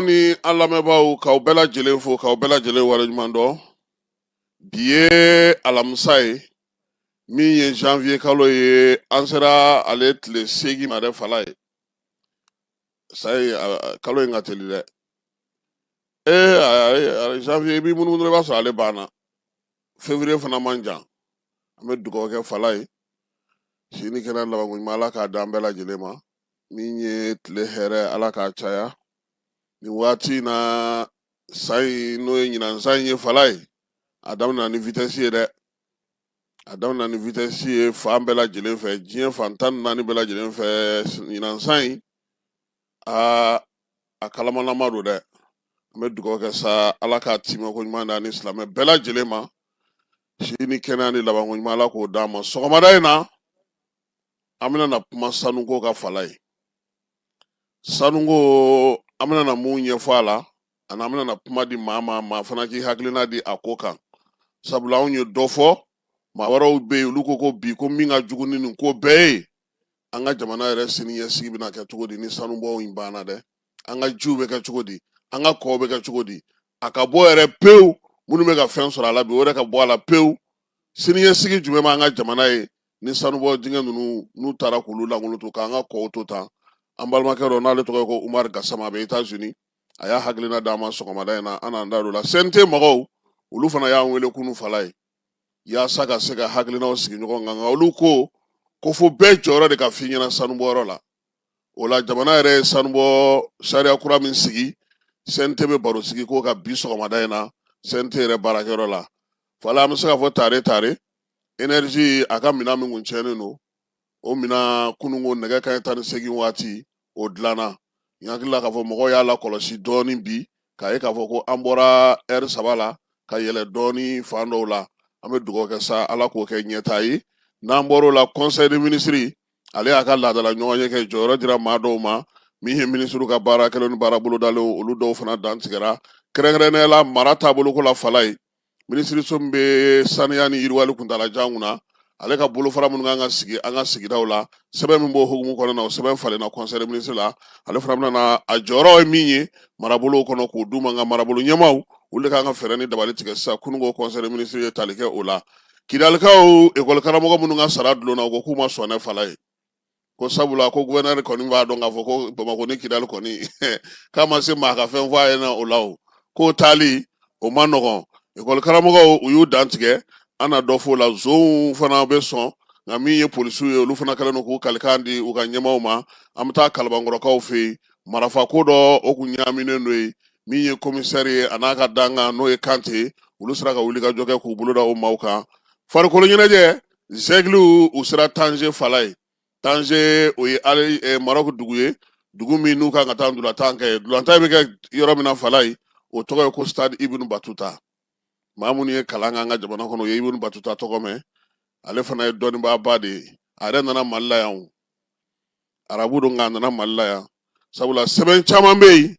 ni an lamɛnbaaw, k'aw bɛɛ lajɛlen fo, k'aw bɛɛ lajɛlen waleɲuman dɔn. Bi ye alamisa ye, min ye janvier kalo ye, an sera ale tile 8 ma dɛ. Fala ye sayi, kalo in ka teli dɛ. Ee, janvier i b'i munumunu, i b'a sɔrɔ ale banna. Février fana man jan. An bɛ dugawu kɛ fala ye, si ni kɛnɛya, labanko ɲuman, Ala k'a d'an bɛɛ lajɛlen ma. Min ye tile hɛrɛ, Ala k'a caya nin waati in na. San in, n'o ye ɲinan san in ye, fala ye, a daminɛ ni vitesse ye dɛ. A daminɛ ni vitesse ye fan bɛɛ lajɛlen fɛ, diɲɛ fan 14 bɛɛ lajɛlen fɛ. Ɲinan san in, aa, a kalamanama don dɛ. An bɛ dugawu kɛ sa, Ala k'a timɛ ko ɲuman d'an ni silamɛ bɛɛ lajɛlen ma. Si ni kɛnɛya ni labanko ɲuman, Ala k'o d'an ma. Sɔgɔmada in na, an bɛna na kuma sanuko ka fala ye. Sanuko, an bɛna na mun ɲɛfɔ a la, ani an bɛna na kuma di maa ma, maa fana k'i hakilina di a ko kan, sabula anw ye dɔ fɔ, maa wɛrɛw bɛ yen, olu ko ko bi ko min ka jugu ni nin ko bɛɛ ye, an ka jamana yɛrɛ sini ɲɛsigi bɛna kɛ cogo di ni sanubɔw in banna dɛ? An ka jiw bɛ kɛ cogo di? An ka kɔw bɛ kɛ cogo di? A ka bɔ yɛrɛ pewu, minnu bɛ ka fɛn sɔrɔ a la bi, o yɛrɛ ka bɔ a la pewu. Siniɲɛsigi jumɛn b'an ka jamana ye ni sanubɔ dingɛ ninnu n'u taara k'olu lankolon to, k'an ka kɔw to tan? An balimakɛ dɔ, n'ale tɔgɔ ye ko Umar Gasama, a bɛ États-Unis, a y'a hakilina d'an ma sɔgɔmada in na, an n'an da don o la. CNT mɔgɔw, olu fana y'an wele kunun, fala ye, yaasa ka se ka hakilinaw sigi ɲɔgɔn kan. Nka olu ko ko fo bɛɛ jɔyɔrɔ de ka f'i ɲɛna sanubɔyɔrɔ la. O la, jamana yɛrɛ ye sanubɔ sariya kura min sigi, CNT bɛ baro sigi k'o kan bi sɔgɔmada in na CNT yɛrɛ baarakɛyɔrɔ la. Fala, an bɛ se k'a fɔ tare tare, énergie a ka minɛn min kun tiɲɛnen don, o minɛn kununko nɛgɛ kanɲɛ 18 waati o dilanna. N hakili la k'a fɔ mɔgɔw y'a lakɔlɔsi dɔɔni bi, k'a ye k'a fɔ ko an bɔra ɛri 3 la ka yɛlɛ dɔɔni fan dɔw la. An bɛ dugawu kɛ sa, Ala k'o kɛ ɲɛtaa ye. N'an bɔr'o la, conseil des ministres, ale y'a ka laadala ɲɔgɔnye kɛ, jɔyɔrɔ dira maa dɔw ma. Min ye minisiriw ka baara kɛlenw ni baara bolodalenw, olu dɔw fana dantigɛra, kɛrɛnkɛrɛnnenya la mara taaboloko la. Fala ye, minisiriso min bɛ saniya ni yiriwali kuntaalajan kunna, ale ka bolofara minnu kan ka sigi an ka sigidaw la, sɛbɛn min b'o hukumu kɔnɔna na, o sɛbɛn falenna conseil des ministres la. Ale fana bɛna na a jɔyɔrɔ ye min ye marabolow kɔnɔ, k'o d'u ma. Nka marabolo ɲɛmaaw, olu de kan ka fɛɛrɛ ni dabali tigɛ sisan. Kununko conseil des ministres ye tali kɛ o la. Kidalikaw, ekɔli karamɔgɔ minnu ka sara dulonna, u ko k'u ma sɔn ne fala ye, ko sabula ko gouverneur kɔni b'a dɔn k'a fɔ ko Bamakɔ ni Kidali kɔni k'a ma se maa ka fɛn fɔ a ɲɛna o la. O k'o taali o ma nɔgɔn. Ekɔli karamɔgɔw, u y'u dantigɛ, an na dɔ f'o la. Zonw fana bɛ sɔn, nka min ye polisiw ye, olu fana kɛlen don k'u kalikan di u ka ɲɛmaaw ma. An bɛ taa Kalabankɔrɔkaw fɛ yen, marafa ko dɔ o kun ɲaaminen don yen. Min ye komisɛri ye, a n'a ka dankan, n'o ye Kante ye, olu sera ka wulikajɔ kɛ k'u bolo da o maaw kan. Farikolo ɲɛnajɛ, Zɛgiliw, u sera Tanze, fala ye. Tanze, o ye ali Marɔku dugu ye, dugu min n'u kan ka taa ntolatan kɛ. Ntolatan bɛ kɛ yɔrɔ min na, fala ye, o tɔgɔ ye ko stade Ibn Batuta. Maa minnu ye kalan kɛ an ka jamana kɔnɔ, o ye Ibn Batuta tɔgɔ mɛn. Ale fana ye dɔnnibaaba de ye. A yɛrɛ nana Mali la yan o, arabu don, nka a nana Mali la yan, sabula sɛbɛn caman bɛ yen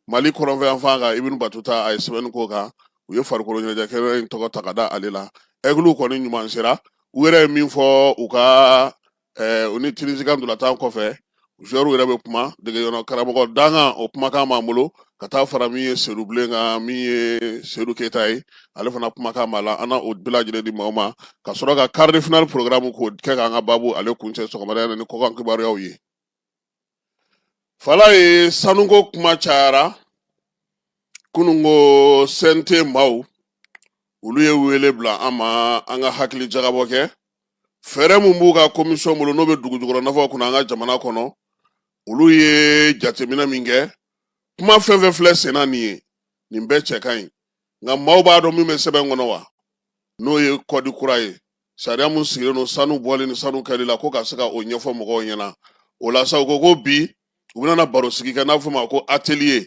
Mali kɔrɔnfɛ yan fan kan, Ibn Batuta a ye sɛbɛnni k'o kan. U ye farikolo ɲɛnajɛ kɛnɛ in tɔgɔ ta ka da ale la. Ɛgiliw kɔni ɲuman sera. U yɛrɛ ye min fɔ u ka u ni Tunisie ka ntolatan kɔfɛ, joueurs yɛrɛ bɛ kuma degeyɔrɔ karamɔgɔ dankan, o kumakan b'an bolo ka taa fara min ye Seydou Bilen kan, min ye Seydou Keyita ye, ale fana kumakan b'a la. An na o bɛɛ lajɛlen di maaw ma, ka sɔrɔ ka quart de finale programme k'o kɛ k'an ka baabu ale kuncɛ sɔgɔmada in na ni kɔkan kibaruyaw ye. Fala ye, sanuko kuma cayara kununko. CNT maaw, olu ye wele bila an ma an ka hakili jagabɔ kɛ fɛɛrɛ mun b'u ka komisɔn bolo, n'o bɛ dugu jukɔrɔ nafaw kunna an ka jamana kɔnɔ. Olu ye jateminɛ min kɛ, kuma fɛn fɛn filɛ senna nin ye, nin bɛɛ cɛ ka ɲi, nka maaw b'a dɔn min bɛ sɛbɛn kɔnɔ wa, n'o ye kɔdi kura ye, sariya mun sigilen don sanu bɔli ni sanu kɛli la, ko ka se ka o ɲɛfɔ mɔgɔw ɲɛna. O la sa, u ko ko bi u bɛna baro sigi kɛ, n'a fɔ ma ko atelier.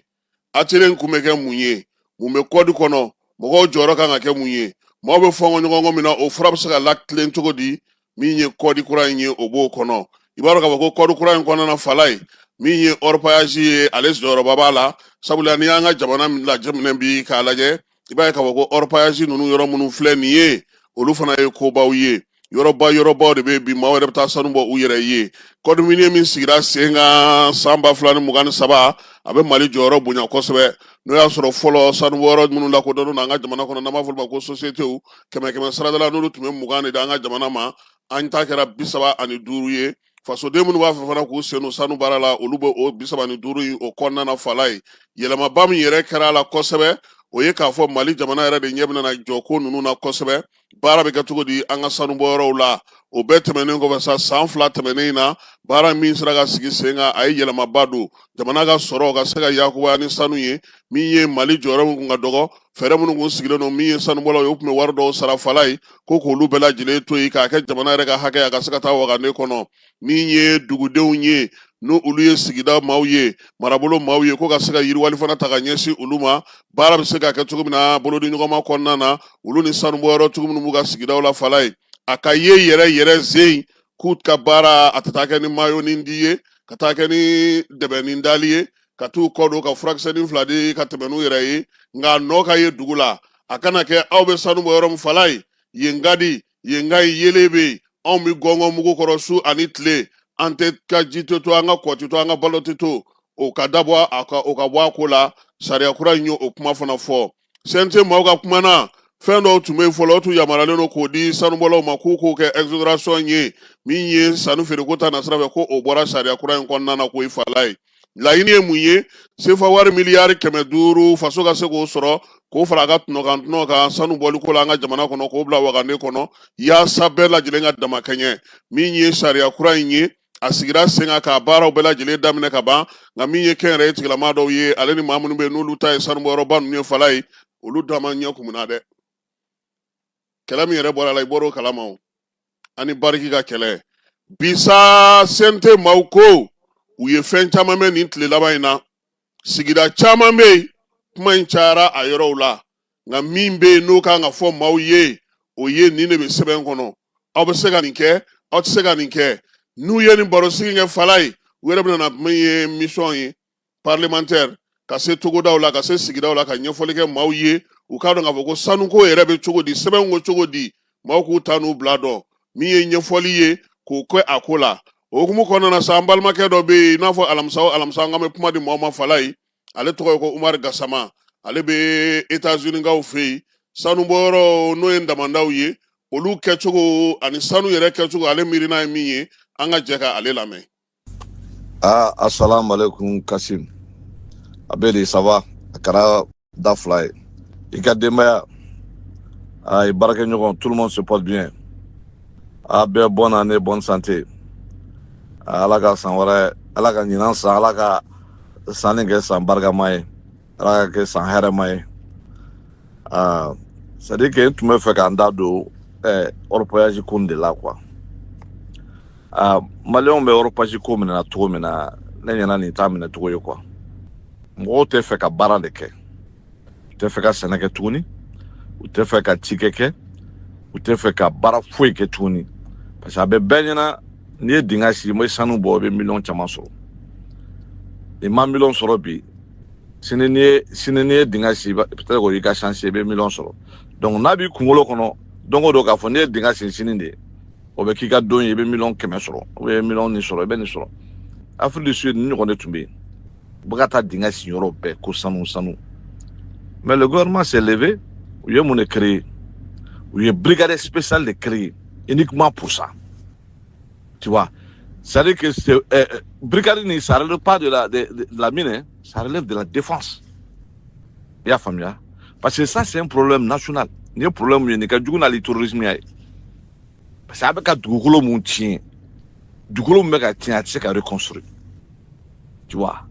Atelier in kun bɛ kɛ mun ye? Mun bɛ kɔdi kɔnɔ? Mɔgɔw jɔyɔrɔ kan ka kɛ mun ye? Maaw bɛ fɔnkɔ ɲɔgɔn kɔ min na, o fura bɛ se ka latilen cogo di? Min ye kɔdi kura in ye, o b'o kɔnɔ. I b'a dɔn k'a fɔ ko kɔdi kura in kɔnɔna na, fala ye, min ye orpaillage ye, ale jɔyɔrɔba b'a la, sabula n'i y'an ka jamana lajɛminɛ bi k'a lajɛ, i b'a ye k'a fɔ ko orpaillage ninnu, yɔrɔ minnu filɛ nin ye, olu fana ye kobaw ye. Yɔrɔba yɔrɔbaw de bɛ bi, maaw yɛrɛ bɛ taa sanu bɔ u yɛrɛ ye. Code minier min sigira sen kan san 2023, a bɛ Mali jɔyɔrɔ bonya kosɛbɛ. N'o y'a sɔrɔ fɔlɔ sanubɔyɔrɔ minnu lakodɔnnen don an ka jamana kɔnɔ, n'an b'a fɔ olu ma ko sosiyetew, kɛmɛ kɛmɛ sarada la, n'olu tun bɛ 20 de di an ka jamana ma, an ta kɛra 35 ye. Fasoden minnu b'a fɛ fana k'u sen don sanu baara la, olu bɛ o 35 in o kɔnɔna na. Fala ye yɛlɛmaba min yɛrɛ kɛra a la kosɛbɛ, o ye k'a fɔ Mali jamana yɛrɛ de ɲɛ bɛna jɔ ko ninnu na kosɛbɛ. Baara bɛ kɛ cogo di an ka sanubɔyɔrɔw la? O bɛɛ tɛmɛnen kɔfɛ sa, san 2 tɛmɛnen in na, baara min sera ka sigi sen kan, a ye yɛlɛmaba don jamana ka sɔrɔ ka se ka yakubaya ni sanu ye. Min ye Mali jɔyɔrɔ min kun ka dɔgɔ, fɛɛrɛ minnu kun sigilen don, min ye sanubɔlaw ye, u tun bɛ wari dɔw sara fala ye, ko k'olu bɛɛ lajɛlen to yen k'a kɛ jamana yɛrɛ ka hakɛ, a ka se ka taa wagande kɔnɔ. Min ye dugudenw ye, n'o olu ye sigida maaw ye, marabolo maaw ye, ko ka se ka yiriwali fana ta ka ɲɛsin olu ma, baara bɛ se ka kɛ cogo min na bolodi ɲɔgɔnma kɔnɔna na, olu ni sanubɔyɔrɔ cogo minnu b'u ka sigidaw la. Fala ye a ka ye yɛrɛ yɛrɛ zen k'u ka baara a tɛ taa kɛ ni mayonin di ye, ka taa kɛ ni dɛbɛnin dali ye, ka t'u kɔ don ka furakisɛnin fila di ka tɛmɛ n'u yɛrɛ ye. Nka nɔ ka ye dugu la, a kana kɛ aw bɛ sanu bɔ yɔrɔ min, fala ye yen ka di, yen ka ɲi, yeelen bɛ yen, anw bɛ gɔngɔn mugu kɔrɔ su ani tile, an tɛ ka ji tɛ to, an ka kɔ tɛ to, an ka balo tɛ to. O ka dabɔ a ka o ka bɔ a ko la. Sariya kura in ye o kuma fana fɔ. CNT maaw ka kuma na, fɛn dɔw tun bɛ yen fɔlɔ, o tun yamaruyalen don k'o di sanubɔlaw ma k'u k'o kɛ exonération ye. Min ye sanu feereko ta nasira fɛ, ko o bɔra sariya kura in kɔnɔna na. K'o ye fala ye laɲini ye mun ye? Sefa wari miliyari 500, faso ka se k'o sɔrɔ k'o fara a ka tɔnɔkan tɔnɔ kan sanu bɔliko la an ka jamana kɔnɔ, k'o bila wagande kɔnɔ, yaasa bɛɛ lajɛlen ka damakɛɲɛ. Min ye sariya kura in ye, a sigira sen kan k'a baaraw bɛɛ lajɛlen daminɛ ka ban. Nka min ye kɛnyɛrɛye tigilama dɔw ye, ale ni maa minnu bɛ yen n'olu ta ye sanubɔyɔrɔba ninnu ye, fala ye olu dama ɲɛ kumuna dɛ. Kɛlɛ min yɛrɛ bɔra la, i bɔr'o kalama o, ani Barrick ka kɛlɛ bi sa. CNT maaw ko u ye fɛn caman mɛn nin tile laban in na. Sigida caman bɛ yen, kuma in cayara a yɔrɔw la. Nka min bɛ yen n'o kan ka fɔ maaw ye, o ye nin de bɛ sɛbɛn kɔnɔ: aw bɛ se ka nin kɛ, aw tɛ se ka nin kɛ. N'u ye nin barosigi kɛ, fala ye u yɛrɛ bɛna na min ye mission ye parlementaire, ka se togodaw la, ka se sigidaw la, ka ɲɛfɔli kɛ maaw ye, u k'a dɔn k'a fɔ ko sanuko yɛrɛ bɛ cogo di, sɛbɛnw ko cogo di, maaw k'u ta n'u bila dɔn. Min ye ɲɛfɔli ye k'o kɛ a ko la, o hukumu kɔnɔna na sa, an balimakɛ dɔ bɛ yen, i n'a fɔ alamisa o alamisa an bɛ kuma di maaw ma, fala ye, ale tɔgɔ ye ko Umaru Gasama, ale bɛ États-Unis kaw fɛ yen. Sanubɔyɔrɔ n'o ye damandaw ye, olu kɛcogo ani sanu yɛrɛ kɛcogo, ale miirina ye min ye, an ka jɛ ka ale lamɛn. Ah, assalamu alaikum Kasim. A bɛ di, ça va? A kɛra da fila ye. I ka denbaya, ah, i baarakɛɲɔgɔn, tout le monde se porte bien. A bɛɛ bonne année, bonne santé. Ah, Ala ka san wɛrɛ, Ala ka ɲinan san, Ala ka sanni kɛ san barikama ye. Ala ka kɛ san hɛrɛma ye. Ah, c'est à dire que n tun bɛ fɛ k'an da don orpaillage ko nin de la quoi. Ah, maliyɛnw bɛ orpaillage ko minɛ cogo min na, ne ɲɛna nin t'a minɛ cogo ye quoi. Mɔgɔw tɛ fɛ ka baara de kɛ, u tɛ fɛ ka sɛnɛ kɛ tuguni, u tɛ fɛ ka cikɛ kɛ, u tɛ fɛ ka baara foyi kɛ tuguni, parce que a bɛ bɛɛ ɲɛna n'i ye dingɛ sen, i bɛ sanu bɔ, i bɛ miliyɔn caman sɔrɔ. I ma miliyɔn sɔrɔ bi, sini n'i ye dingɛ sen, peut-être o y'i ka chance ye, i bɛ miliyɔn sɔrɔ. Donc n'a b'i kunkolo kɔnɔ don o don k'a fɔ n'i ye dingɛ sen sini de, o bɛ k'i ka don ye, i bɛ miliyɔn 100 sɔrɔ ou bien miliyɔn nin sɔrɔ, i bɛ nin sɔrɔ. Afrique du Sud, nin ɲɔgɔn de tun bɛ yen, u bɛ ka taa dingɛ sen yɔrɔ bɛɛ ko sanu sanu. Mais le gouvernement s'est levé. U ye mun de créer? U ye brigade spéciale de créer uniquement pour ça, tu vois. C'est-à-dire que c'est brigade ni, ça relève pas de la mine, hein, ça relève de la défense. I y'a faamuya? Parce que ça, c'est un problème national. Nin ye problème ye, nin ka jugu n'ale terrorisme ye, parce que a bɛ ka dugukolo mun tiɲɛ, dugukolo min bɛ ka tiɲɛ, a tɛ se ka reconstruire, tu vois.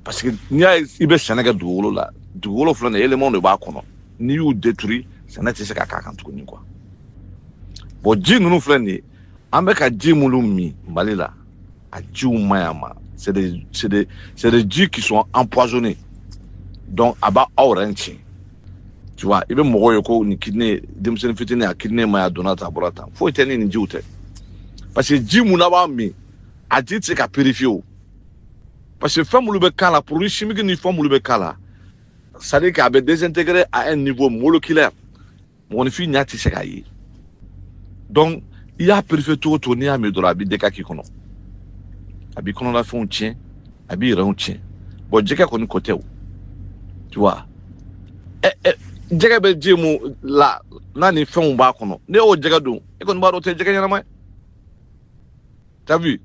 Parce que n'i y'a ye i bɛ sɛnɛ kɛ dugukolo la, dugukolo filɛ nin ye, élément de b'a kɔnɔ, n'i y'u détruire, sɛnɛ tɛ se ka k'a kan tuguni quoi. Bon, ji ninnu filɛ nin ye, an bɛ ka ji minnu min Mali la, a jiw man ɲi a ma. C'est des ji qui sont empoisonnés. Donc a b'a aw yɛrɛ tiɲɛ, tu vois. I bɛ mɔgɔw ye ko nin kidney, denmisɛnnin fitinin, a kidney ma ɲi, a donna tan, a bɔra tan. Foyi tɛ ni nin jiw tɛ, parce que ji mun n'a b'a min, a ji tɛ se ka purifier o, parce que fɛn minnu bɛ k'a la, produit chimique ni fɛn minnu bɛ k'a la, c'est à dire k'a bɛ désintégrer à un niveau moléculaire, mɔgɔninfin ɲɛ tɛ se k'a ye. Donc I y'a purifier cogo o cogo, n'i y'a min dɔrɔn, a b'i dégâts k'i kɔnɔ, a b'i kɔnɔlafɛnw tiɲɛ, a b'i yɛrɛw tiɲɛ. Bon, jɛgɛ kɔni ko tɛ o, tu vois. Ɛ ɛ, jɛgɛ bɛ ji mun la n'a ni fɛnw b'a kɔnɔ, ne y'o jɛgɛ dun, e kɔni b'a dɔn o tɛ jɛgɛ ɲɛnama ye. T'as vu,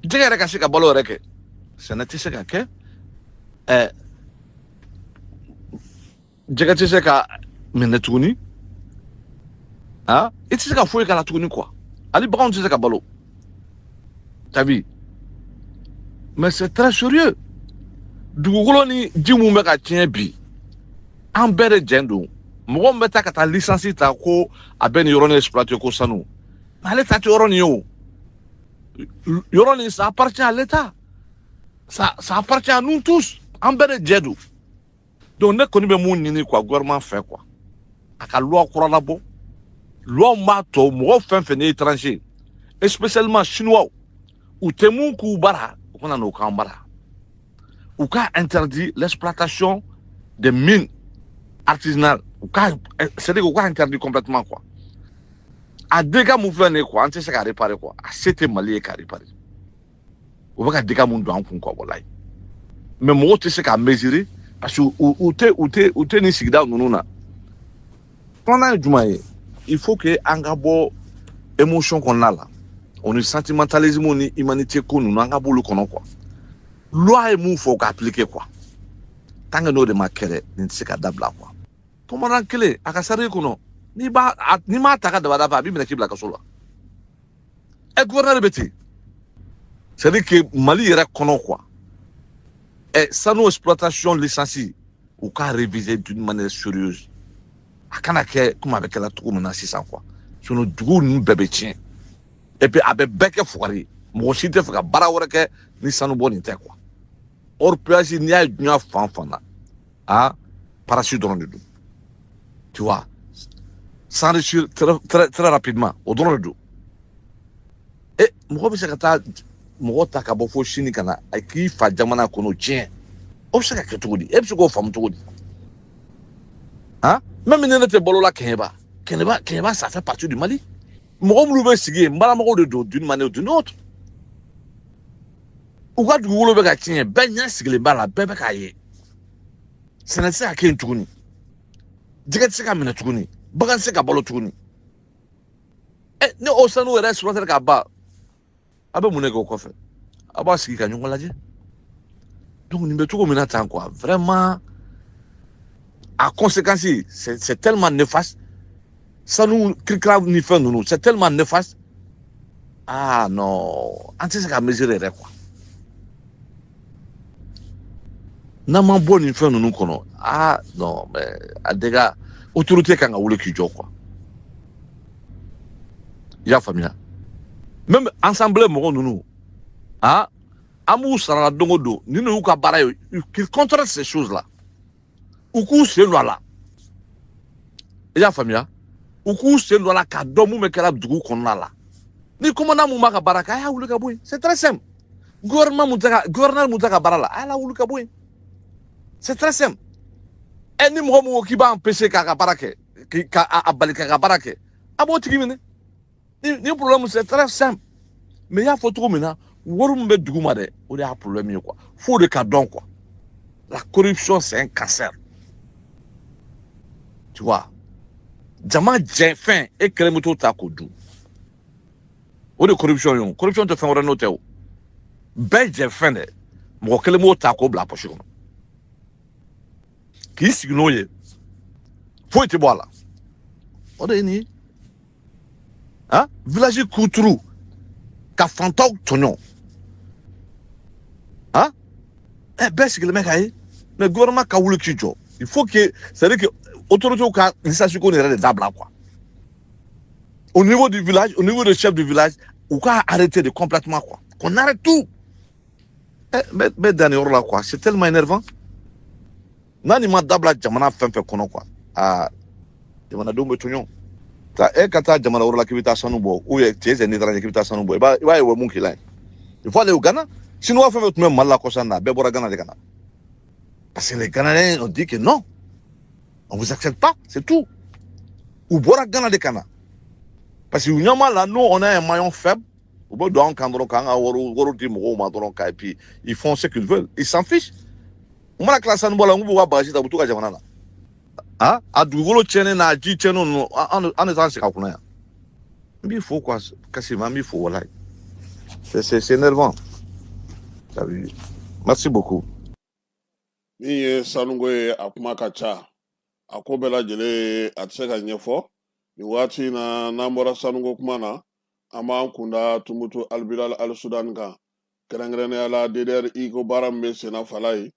jɛgɛ yɛrɛ ka se ka balo yɛrɛ kɛ, sɛnɛ tɛ se ka kɛ, jɛgɛ tɛ se ka minɛ tuguni, ah, i tɛ se ka foyi k'a la tuguni quoi, hali baganw tɛ se ka balo. T'as vu, mais c'est très sérieux. Dugukolo ni ji mun bɛ ka tiɲɛ bi, an bɛɛ de jɛn don. Mɔgɔ min bɛ taa ka taa licence ta ko a bɛ nin yɔrɔ nin exploiter ko sanu, mais ale ta tɛ yɔrɔ nin ye o. Yɔrɔ nin, ça appartient à l'État, ça appartient à nous tous, an bɛɛ de jɛ don. Donc ne kɔni bɛ mun ɲini quoi, gouvernement fɛ quoi, a ka loi kura labɔ, loi min b'a to mɔgɔ fɛn fɛn ni étranger, et spécialement chinois, u tɛ mun k'u bara, u kana n'o k'an bara. U ka interdit l'exploitation des mines artisanales, u ka, c'est-à-dire u ka interdit complètement quoi. A dégâts mun filɛ nin ye quoi, an tɛ se ka réparer quoi, a se tɛ Mali ye ka réparer. U bɛ ka dégâts mun don an kun quoi, walayi. Mais mɔgɔw tɛ se k'a mesurer parce que u tɛ nin sigida ninnu na. Filanan ye jumɛn ye? Il faut que an ka bɔ émotion kɔnɔna la, o ni sentimentalisme ni humanité ko ninnu, an ka b'olu kɔnɔ quoi. Loi ye mun fɔ, o ka appliquer quoi. Tant que n'o de ma kɛ dɛ, nin tɛ se ka dabila quoi. Commandant kelen a ka sari kɔnɔ, n'i b'a n'i m'a ta ka dabada fɛ, a b'i minɛ k'i bila kaso la. Ɛ, gouverneur bɛ ten. C'est à dire que Mali yɛrɛ kɔnɔ quoi, ɛ, sanu exploitation licence, u k'a réviser d'une manière sérieuse. A kana kɛ komi a bɛ kɛla cogo min na sisan quoi, sinon dugu ninnu bɛɛ bɛ tiɲɛ, et puis a bɛ bɛɛ kɛ fugari ye. Mɔgɔ si tɛ fɛ ka baara wɛrɛ kɛ ni sanu bɔ nin tɛ quoi. Orpaillage, n'i y'a ye diɲɛ fan fan na, ah, parasi dɔrɔn de don, tu vois, s'enrichir très très très rapidement, o dɔrɔn de don. E, mɔgɔ bɛ se ka taa mɔgɔ ta ka bɔ fo sini ka na a k'i fa jamana kɔnɔ tiɲɛ, o bɛ se ka kɛ cogo di? E bɛ se k'o faamu cogo di? Ah, même ni ne tɛ balo la Kɛɲɛba, Kɛɲɛba, Kɛɲɛba, ça fait partie du Mali. Mɔgɔ minnu bɛ sigi yen, baramɔgɔw de don d'une manière ou d'une autre. U ka dugukolo bɛ ka tiɲɛ, bɛɛ ɲɛ sigilen b'a la, bɛɛ bɛ k'a ye. Sɛnɛ tɛ se ka kɛ yen tuguni, jɛgɛ tɛ se ka minɛ tuguni, bagan tɛ se ka balo tuguni. Ɛ, ni o sanu yɛrɛ exploiter ka ban, a bɛ mun de kɛ o kɔfɛ? A b'a sigi ka ɲɔgɔn lajɛ. Donc nin bɛ cogo min na tan quoi, vraiment, a conséquence, c'est tellement néfaste. Sanu kirikira ni fɛn ninnu, c'est tellement néfaste. Ah non, an tɛ se ka mesurer yɛrɛ quoi. N'an ma bɔ nin fɛn ninnu kɔnɔ, ah non, mais a dégâts, autorité kan ka wuli k'i jɔ quoi. I y'a faamuya? Même assemblée mɔgɔ ninnu, ah, an b'u sara la don o don, ni y'u ka baara ye, qu'ils contrôlent ces choses là, u k'u sen don a la. I y'a faamuya? U k'u sen don a la k'a dɔn mun bɛ kɛra dugu kɔnɔna la. Ni commandant mun b'a ka baara kɛ, a y'a wuli ka bɔ yen, c'est très simple. Gouvernement mun tɛ ka, gouverneur mun tɛ ka baara la, a y'a lawuli ka bɔ yen, c'est très simple. Ɛ, ni mɔgɔ mun ko k'i b'a empêcher k'a ka baara kɛ, ka a bali k'a ka baara kɛ, a b'o tigi minɛ. Ni problème, c'est très simple. Mais i y'a fɔ cogo min na, wari min bɛ dugu ma dɛ, o de y'a problème ye quoi. F'o de ka dɔn quoi. La corruption, c'est un cancer, tu vois. Jama jɛ fɛn, e kelen bɛ t'o ta k'o dun, o de corruption ye o. Corruption tɛ fɛn wɛrɛ n'o tɛ o. Bɛɛ jɛ fɛn dɛ, mɔgɔ kelen b'o ta k'o bila poche kɔnɔ k'i sigi n'o ye, foyi tɛ bɔ a la. O de ye nin ye. Ah, village kuturu ka fantaw tɔɲɔ. Ah, ɛ, bɛɛ sigilen bɛ k'a ye. Mais gouvernement ka wuli k'i jɔ. Il faut que, c'est à dire que autorités ka licence ko nin yɛrɛ de dabila quoi. Au niveau du village, au niveau du chef du village, u ka arrêter de complètement quoi, qu'on arrête tout. Ɛ, n bɛ dan nin yɔrɔ la quoi, c'est tellement énervant. N'a nin ma dabila jamana fɛn fɛn kɔnɔ quoi, aa, jamanadenw bɛ tɔɲɔ. Ta e ka taa jamana wɛrɛ la k'i bɛ taa sanu bɔ, ou bien cɛ n'i taara k'i bɛ taa sanu bɔ, i b'a ye o bɛ mun k'i la yen. Il faut aller au Ghana. Chinois fɛn fɛn tun bɛ Mali la kɔsa in na, a bɛɛ bɔra Ghana de ka na, parce que les Ghanéens ont dit que non, on vous accepte pas, c'est tout. U bɔra Ghana de ka na. Parce que u ɲɛ b'a la, nous, on a un maillon faible. U bɛ don an kan dɔrɔn k'an ka wariw di mɔgɔw ma dɔrɔn ka, et puis ils font ce qu'ils veulent, ils s'en fichent. U mana tila sanu bɔ la, n b'u ka bagaji ta, u bɛ t'u ka jamana na. Ah, a dugukolo tiɲɛnen n'a ji tiɲɛnen ninnu, an de t'an sigi a kunna yan. N b'i fo quoi, Kassim, an b'i fo walayi. C'est énervant. T'as vu? Merci beaucoup. Min ye sanuko ye, a kuma ka ca, a ko bɛɛ lajɛlen a tɛ se ka ɲɛfɔ nin waati in na. N'an bɔra sanuko kuma na, an b'an kunda Tumutu Albilal Al Sudan kan, kɛrɛnkɛrɛnnenya la DDR ko baara min bɛ senna fala ye.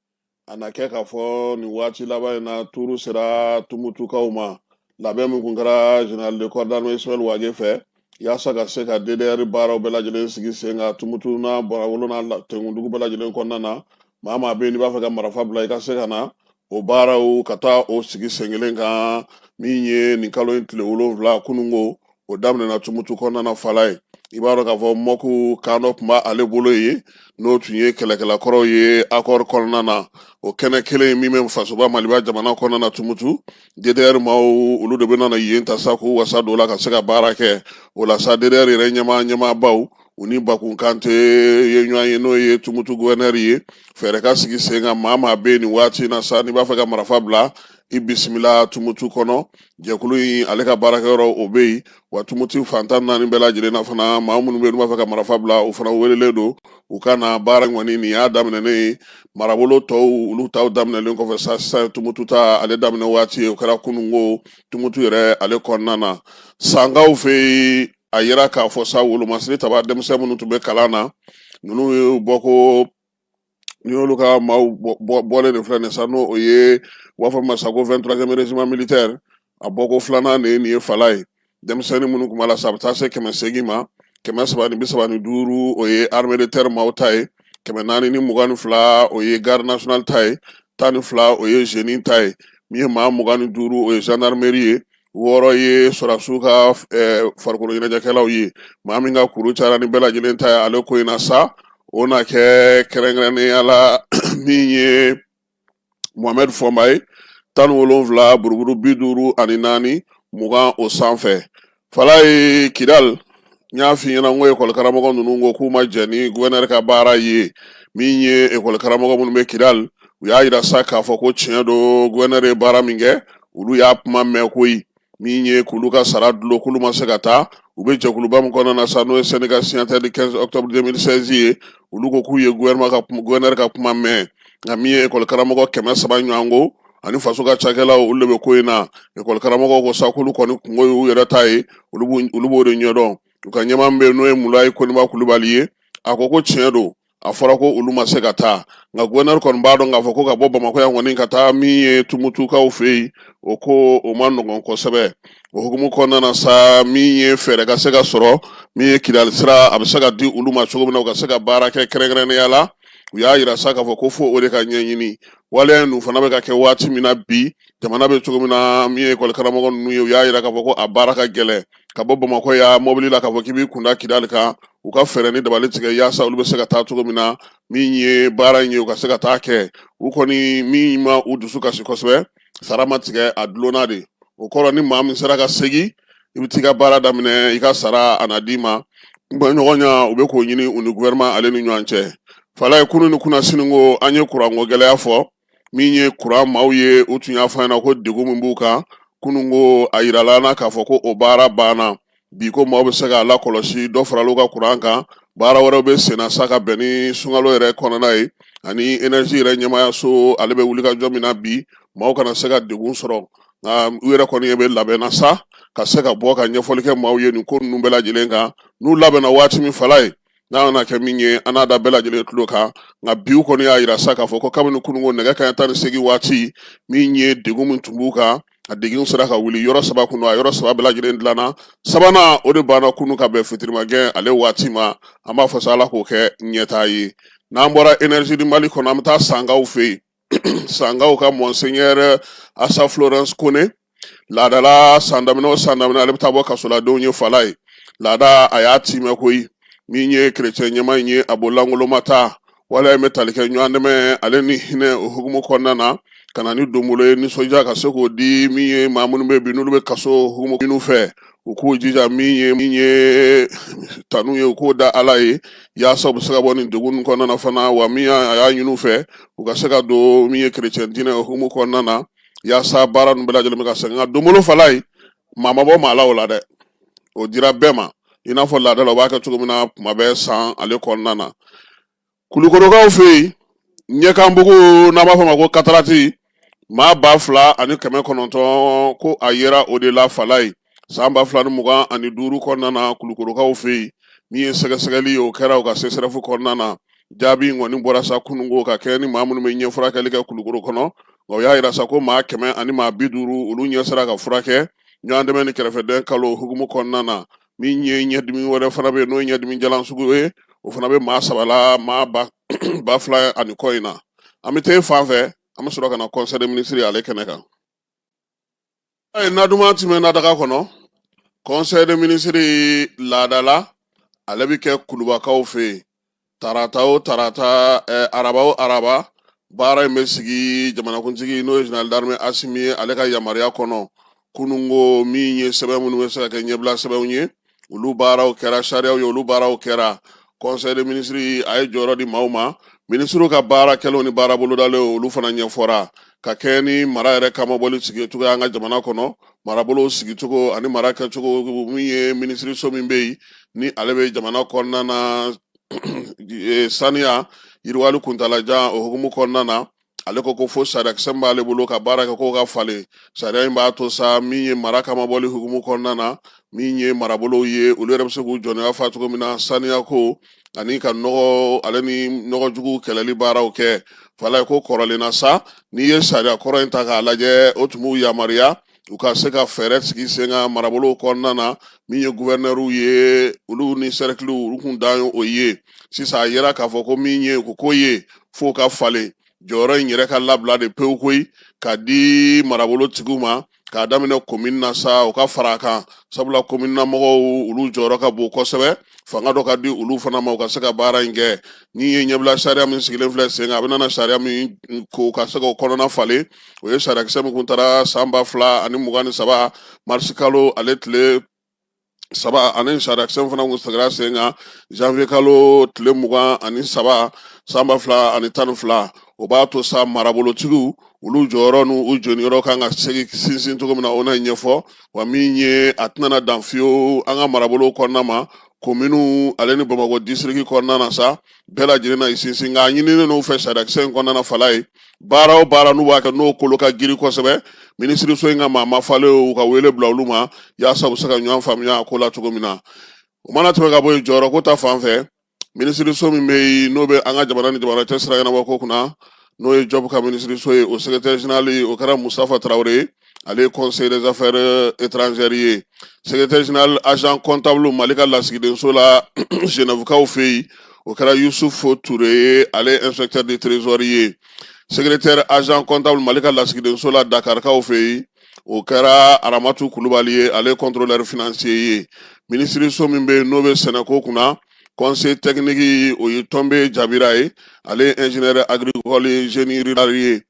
A na kɛ k'a fɔ nin waati laban in na, tuuru sera Tumutukaw ma. Labɛn min kun kɛra général de corps d'armée Ismaël Wage fɛ yaasa ka se ka DDR baaraw bɛɛ lajɛlen sigi sen kan Tumutu n'a barawolo n'a Tenkundugu bɛɛ lajɛlen kɔnɔna na, maa maa bɛ yen n'i b'a fɛ ka marifa bila, i ka se ka na o baaraw ka taa o sigi sen kelen kan. Min ye nin kalo in tile 7 kununko, o daminɛna Tumutu kɔnɔna na fala ye. I b'a dɔn k'a fɔ mɔku kan dɔ tun b'ale bolo yen, n'o tun ye kɛlɛkɛlakɔrɔw ye accord kɔnɔna na. O kɛnɛ kelen min bɛ fasoba Maliba jamana kɔnɔna na Tumutu, DDR maaw olu de bɛ nana yen ta sa k'u wasa don o la ka se ka baara kɛ o la sa. DDR yɛrɛ ɲɛmaabaw, u ni Bakun Kante ye ɲɔgɔn ye, n'o ye Tumutu gouverneur ye. Fɛɛrɛ ka sigi sen kan, maa maa bɛ yen nin waati in na sa, n'i b'a fɛ ka marifa bila, i bisimila Tumutu kɔnɔ. Jɛkulu in ale ka baarakɛyɔrɔ o bɛ yen wa. Tumutu fan 14 bɛɛ lajɛlen na fana, maa minnu bɛ yen n'u b'a fɛ ka marifa bila, o fana welelen don u ka na. Baara kɔni nin y'a daminɛnen ye. Marabolo tɔw olu taw daminɛlen kɔfɛ sa, sisan Tumutu ta ale daminɛ waati ye, o kɛra kununko Tumutu yɛrɛ ale kɔnɔna na. Sankaw fɛ yen, a yira k'a fɔ sa, wolomasiri taba denmisɛn minnu tun bɛ kalan na, ninnu ye bɔ ko ni y'olu ka maaw bɔlen de filɛ nin sa, n'o o ye u b'a fɔ ma sa ko 23e régiment militaire. A bɔko filanan de ye nin ye fala ye. Denmisɛnnin minnu tun b'a la sa, a bɛ taa se 800 ma. 335, o ye armée de terre maaw ta ye. 422, o ye garde nationale ta ye. 12, o ye génie ta ye. Min ye maa 25, o ye gendarmerie ye. 6 ye sɔrɔdasiw ka farikolo ɲɛnajɛkɛlaw ye. Maa min ka kuru cayara ni bɛɛ lajɛlen ta ye ale ko in na sa, o na kɛ kɛrɛnkɛrɛnnenya la min ye Mohamed Fɔnba ye, 17 buruburu 54 20 o sanfɛ. Fala ye Kidal, n y'a f'i ɲɛna n ko ekɔli karamɔgɔ ninnu ko k'u ma jɛn ni gouverneur ka baara ye. Min ye ekɔli karamɔgɔ minnu bɛ Kidal, u y'a yira sa k'a fɔ ko tiɲɛ don, gouverneur ye baara min kɛ, olu y'a kuma mɛn koyi. Min ye k'olu ka sara dulon, k'olu ma se ka taa. U bɛ jɛkuluba min kɔnɔna na sa, n'o ye syndicat signataire du 15 octobre 2016 ye, olu ko k'u ye gouverneur ka kuma mɛn. Nka min ye ekɔli karamɔgɔ 300 ɲɔgɔn ko ani faso ka cakɛlaw, olu de bɛ ko in na. Ekɔli karamɔgɔw ko sa k'olu kɔni kungo y'u yɛrɛ ta ye, olu b'o de ɲɛdɔn. U ka ɲɛmaa min bɛ yen, n'o ye Mulayi Koniba Kulubali ye, a ko ko tiɲɛ don, a fɔra ko olu ma se ka taa, nka gouverneur kɔni b'a dɔn k'a fɔ ko ka bɔ Bamakɔ yan kɔni ka taa min ye Tumutukaw fɛ yen, o ko o ma nɔgɔn kosɛbɛ. O hukumu kɔnɔna na sa, min ye fɛɛrɛ ka se ka sɔrɔ min ye Kidali sira, a bɛ se ka di olu ma cogo min na u ka se ka baara kɛ kɛrɛnkɛrɛnnenya la, u y'a yira sa k'a fɔ ko fo o de ka ɲɛɲini. Waleya ninnu fana bɛ ka kɛ waati min na bi, jamana bɛ cogo min na, min ye ekɔli karamɔgɔ ninnu ye, u y'a yira k'a fɔ ko a baara ka gɛlɛn ka bɔ Bamakɔ yan mɔbili la k'a fɔ k'i b'i kunda Kidali kan. U ka fɛɛrɛ ni dabali tigɛ yaasa olu bɛ se ka taa cogo min na, min ye baara in ye, u ka se ka taa kɛ. U kɔni min ma u dusu kasi kosɛbɛ, sara ma tigɛ, a dulonna de. O kɔrɔ, ni maa min sera ka segin, i bɛ t'i ka baara daminɛ, i ka sara a na d'i ma. Ɲɔgɔnya u bɛ k'o ɲini u ni gouvernement ale ni ɲɔgɔn cɛ. Fala ye, kunun ni kunasini ko an ye kuranko gɛlɛya fɔ. Min ye kuran maaw ye, u tun y'a fɔ an ɲɛna ko degun min b'u kan kunun ko, a yirala an na k'a fɔ ko o baara banna bi, ko maaw bɛ se k'a lakɔlɔsi, dɔ farala u ka kuran kan. Baara wɛrɛw bɛ senna sa ka bɛn ni sunkalo yɛrɛ kɔnɔna ye, ani énergie yɛrɛ ɲɛmaayaso ale bɛ wuli ka jɔ min na bi, maaw kana se ka degun sɔrɔ. Nka u yɛrɛ kɔni bɛ labɛnna sa ka se ka bɔ ka ɲɛfɔli kɛ maaw ye nin ko ninnu bɛɛ lajɛlen kan. N'u labɛnna waati min, fala ye, n'a nana kɛ min ye, an n'a da bɛɛ lajɛlen tulo kan. Nka bi u kɔni y'a yira sa k'a fɔ ko kabini kununko nɛgɛ kanɲɛ 18 waati, min ye degun min tun b'u kan, a degun sera ka wuli. Yɔrɔ saba kun don, a yɔrɔ saba bɛɛ lajɛlen dilanna. Sabanan o de banna kunu ka bɛn fitirimagɛn ale waati ma. An b'a fɔ sa, Ala k'o kɛ ɲɛtaa ye. N'an bɔra énergie du Mali kɔnɔ, an bɛ taa Sankaw fɛ yen. Sankaw ka monseigneur Asa Florence Kone, laadala san daminɛ o san daminɛ, ale bɛ taa bɔ kasoladenw ye fala ye. Laada a y'a timɛ koyi. Min ye kerecɛn ɲɛmaa in ye, a bololankolon ma taa. Waleya in bɛ tali kɛ ɲɔgɔn dɛmɛ ale ni hinɛ o hukumu kɔnɔna na, ka na ni donbolo ye nisɔndiya ka se k'o di min ye maa minnu bɛ bi n'olu bɛ kaso hukumu minnu fɛ. U k'u jija, min ye tanu ye, u k'o da Ala ye, yaasa u bɛ se ka bɔ nin degun ninnu kɔnɔna na fana. Wa min y'a a y'a ɲini u fɛ, u ka se ka don min ye kerecɛn diinɛ hukumu kɔnɔna na, yaasa baara ninnu bɛɛ lajɛlen bɛ ka segin. Nka donbolo fala ye, maa ma bɔ maa la o la dɛ, o dira bɛɛ ma, i n'a fɔ laada la u b'a kɛ cogo min na kuma bɛɛ san ale kɔnɔna na. Kulukorokaw fɛ yen, ɲɛkanbugu n'an b'a fɔ ma ko cataracte, maa 2900 ko a yera o de la fala ye san 2025 kɔnɔna na Kulukorokaw fɛ yen. Min ye sɛgɛsɛgɛli ye, o kɛra u ka CSRéf kɔnɔna na. Jaabi in kɔni bɔra sa kununko ka kɛ ni maa minnu bɛ ɲɛ furakɛli kɛ Kulukoro kɔnɔ. Nka o y'a yira sa ko maa 150 olu ɲɛ sera ka furakɛ ɲɔgɔn dɛmɛ ni kɛrɛfɛdɛn kalo hukumu kɔnɔna na. Min ye ɲɛdimi wɛrɛ fana bɛ yen, n'o ye ɲɛdimi jalan sugu ye, o fana bɛ maa saba la, maa ba fila ani kɔ in na. An bɛ taa fan fɛ, an bɛ sɔrɔ ka na conseil des ministres ale kɛnɛ kan. A ye na duman tɛmɛ nadaga kɔnɔ. Conseil des ministres laadala, ale bɛ kɛ Kulubakaw fɛ yen tarata o tarata, araba o araba. Baara in bɛ sigi jamanakuntigi, n'o ye général d'armée Asimi ye, ale ka yamaruya kɔnɔ. Kununko, min ye sɛbɛn minnu bɛ se ka kɛ ɲɛbila sɛbɛnw ye, olu baaraw kɛra, sariyaw ye, olu baaraw kɛra. Conseil des ministres a ye jɔyɔrɔ di maaw ma, minisiriw ka baara kɛlenw ni baara bolodalenw, olu fana ɲɛfɔra ka kɛ ni mara yɛrɛ kamabɔli sigi cogo an ka jamana kɔnɔ, marabolo sigicogo ani mara kɛcogo. Min ye minisiriso min bɛ yen, ni ale bɛ jamana kɔnɔna na saniya yiriwali kuntalajan, o hukumu kɔnɔna na, ale ko ko fo sariyakisɛ min b'ale bolo ka baara kɛ, k'o ka falen. Sariya in b'a to sa, min ye mara kamabɔli hukumu kɔnɔna na, min ye marabolow ye, olu yɛrɛ bɛ se k'u jɔnniya fa cogo min na saniya ko ani ka nɔgɔ ale ni nɔgɔ jugu kɛlɛli baaraw kɛ. Fala ko kɔrɔlen na sa, n'i ye sariya kɔrɔ in ta k'a lajɛ, o tun b'u yamaruya u ka se ka fɛɛrɛ sigi sen kan marabolow kɔnɔna na. Min ye guvɛrinɛriw ye, olu ni sɛrɛkiliw, olu kun dan ye o ye. Sisan a yera k'a fɔ ko min ye o ko ye, f'o ka falen, jɔyɔrɔ in yɛrɛ ka labila de pewu koyi, ka di marabolo tigiw ma, k'a daminɛ komini na sa, o ka fara a kan, sabula komini na mɔgɔw, olu jɔyɔrɔ ka bon kosɛbɛ. Fanga dɔ ka di olu fana ma, u ka se ka baara in kɛ. Ni ye ɲɛbila sariya min sigilen filɛ sen kan, a bɛna na sariya min ko ka se k'o kɔnɔna falen, o ye sariyakisɛ min kun taara san 2023 marisi kalo ale tile 3, ani sariyakisɛ fana kun sigira sen kan janvier kalo tile 23 san 2012. O b'a to sa, marabolotigiw, olu jɔyɔrɔ n'u u jɔniyɔrɔ kan ka segin sinsin cogo min na, o na ɲɛfɔ. Wa min ye a tɛna dan fiyewu an ka marabolo kɔnɔna ma, kominiw ale ni Bamakɔ disiriki kɔnɔna na sa, bɛɛ lajɛlen na i sinsin. Nka a ɲininen n'u fɛ sariyakisɛ in kɔnɔna na, fala ye, baara o baara n'u b'a kɛ, n'o kolo ka girin kosɛbɛ, minisiriso in ka maa mafalen, u ka wele bila olu ma, yaasa u bɛ se ka ɲɔgɔn faamuya a ko la cogo min na. O mana tɛmɛ ka bɔ yen, jɔyɔrɔ ko ta fan fɛ, minisiriso min bɛ yen, n'o bɛ an ka jamana ni jamana cɛ sira ɲɛnabɔ ko kunna, n'o ye Jɔbu ka minisiriso ye, o secrétaire général, o kɛra Mustafa Tarawele ye, ale ye conseiller des affaires étrangères ye. Secrétaire général agent comptable Mali ka lasigidenso la Genèvekaw fɛ yen, o kɛra Yusuf Ture ye, ale ye inspecteur de trésor ye. Secrétaire agent comptable Mali ka lasigidenso la Dakarikaw fɛ yen, o kɛra Aramatu Kulubali ye, ale ye contrôleur financier ye. Minisiriso min bɛ yen, n'o bɛ sɛnɛko kunna, conseil technique, o ye Tɔnbe Jabira ye, ale ye ingénieur agricole génie rural ye.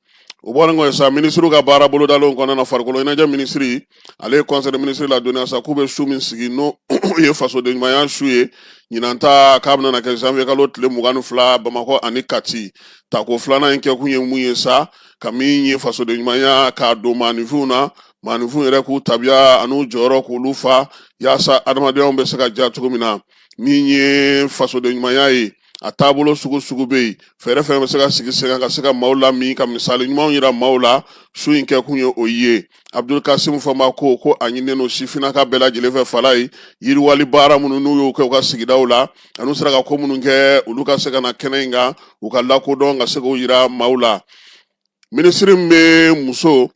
O bɔlen kɔfɛ sa, minisiriw ka baara bolodalenw kɔnɔna na, farikolo ɲɛnajɛ minisiri, ale ye conseil des ministres ladɔnniya sa k'u bɛ su min sigi, n'o ye fasoden ɲumanya su ye, ɲinan ta k'a bɛna kɛ janvier kalo tile 22 Bamakɔ ani Kati. Tako filanan in kɛkun ye mun ye sa? Ka min ye fasoden ɲumanya k'a don maaninfinw na, maaninfinw yɛrɛ k'u tabiya an'u jɔyɔrɔ k'olu fa, yaasa adamadenyaw bɛ se ka diya cogo min na. Min ye fasoden ɲumanya ye, a taabolo sugu sugu bɛ yen, fɛɛrɛ fɛn bɛ se ka sigi sen kan ka se ka maaw lamin, ka misali ɲumanw yira maaw la, su in kɛkun ye o ye. Abdul Kasim Fɔnba ko a ɲininen don sifinnaka bɛɛ lajɛlen fɛ, fala ye, yiriwali baara minnu n'u y'o kɛ u ka sigidaw la, an'u sera ka ko minnu kɛ, olu ka se ka na kɛnɛ in kan, u ka lakodɔn, ka se k'o yira maaw la. Minisiri min bɛ muso,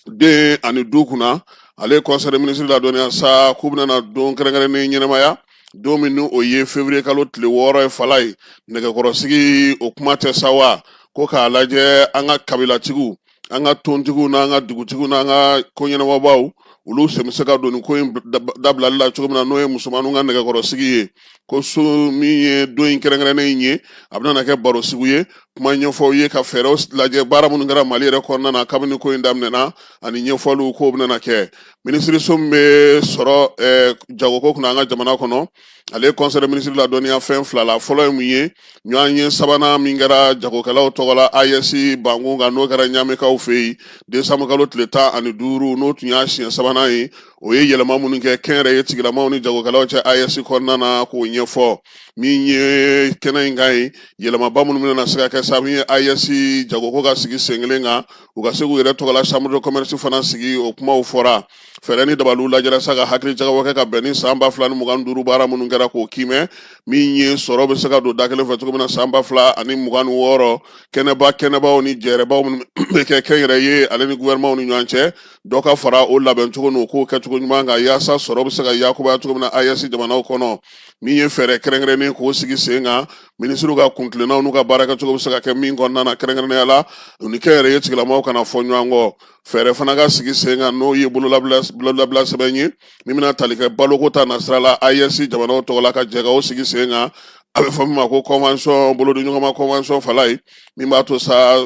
den ani du kunna, ale ye conseil des ministres ladɔnniya sa k'u bɛna don kɛrɛnkɛrɛnnen ɲɛnamaya, don min ni o ye février kalo tile 6 ye. Fala ye, nɛgɛkɔrɔsigi o kuma tɛ sa wa, ko k'a lajɛ an ka kabilatigiw, an ka tontigiw n'an ka dugutigiw n'an ka ko ɲɛnabɔbaw, olu sen bɛ se ka don nin ko in dabilali la cogo min na, n'o ye musomaninw ka nɛgɛkɔrɔsigi ye. Ko so min ye don in kɛrɛnkɛrɛnnen in ye, a bɛna kɛ barosigi ye. kuma ɲɛfɔw ye ka fɛɛrɛw lajɛ baara minnu kɛra Mali yɛrɛ kɔnɔna na kabini ko in daminɛna ani ɲɛfɔliw k'o bɛna kɛ. Minisiriso min bɛ sɔrɔ jagoko kunna an ka jamana kɔnɔ, ale ye conseil des ministres ladɔnniya fɛn fila la. Fɔlɔ ye mun ye? Ɲɔgɔnye sabanan min kɛra jagokɛlaw tɔgɔ la AES bankun kan, n'o kɛra Ɲamekaw fɛ yen décembre kalo tile 15, n'o tun y'a siɲɛ sabanan ye, o ye yɛlɛma minnu kɛ kɛnyɛrɛye tigilamaw ni jagokɛlaw cɛ AES kɔnɔna na, k'o ɲɛfɔ. Min ye kɛnɛ in kan ye, yɛlɛmaba minnu bɛna se ka kɛ sa, min ye AES jagoko ka sigi sen kelen kan, u ka se k'u yɛrɛ tɔgɔla chambre de commerce fana sigi, o kumaw fɔra. Fɛɛrɛ ni dabaliw lajɛra sa ka hakili jagabɔ kɛ ka bɛn ni san 2025 baara minnu kɛra k'o kiimɛ, min ye sɔrɔ bɛ se ka don da kelen fɛ cogo min na san 2026. Kɛnɛba kɛnɛbaw ni jɛrɛbaw minnu bɛ kɛ kɛnyɛrɛye ale ni gouvernement ni ɲɔgɔn cɛ, dɔ ka fara o labɛncogo n'o k'o kɛcogo ɲuman kan yaasa sɔrɔ bɛ se ka yakubaya cogo min na AES jamanaw kɔnɔ. Min ye fɛɛrɛ kɛrɛnkɛrɛnnen k'o sigi sen kan, minisiriw ka kuntilennaw n'u ka baarakɛcogo bɛ se ka kɛ min kɔnɔna na, kɛrɛnkɛrɛnnenya la u ni kɛnyɛrɛye tigilamaw kana fɔ ɲɔgɔn kɔ. Fɛɛrɛ fana ka sigi sen kan, n'o ye bololabila sɛbɛn ye min bɛna tali kɛ baloko ta nasira la AES jamanaw tɔgɔ la, ka jɛ ka o sigi sen kan. A bɛ fɔ min ma ko convention, bolodiɲɔgɔnma convention fala ye, min b'a to sa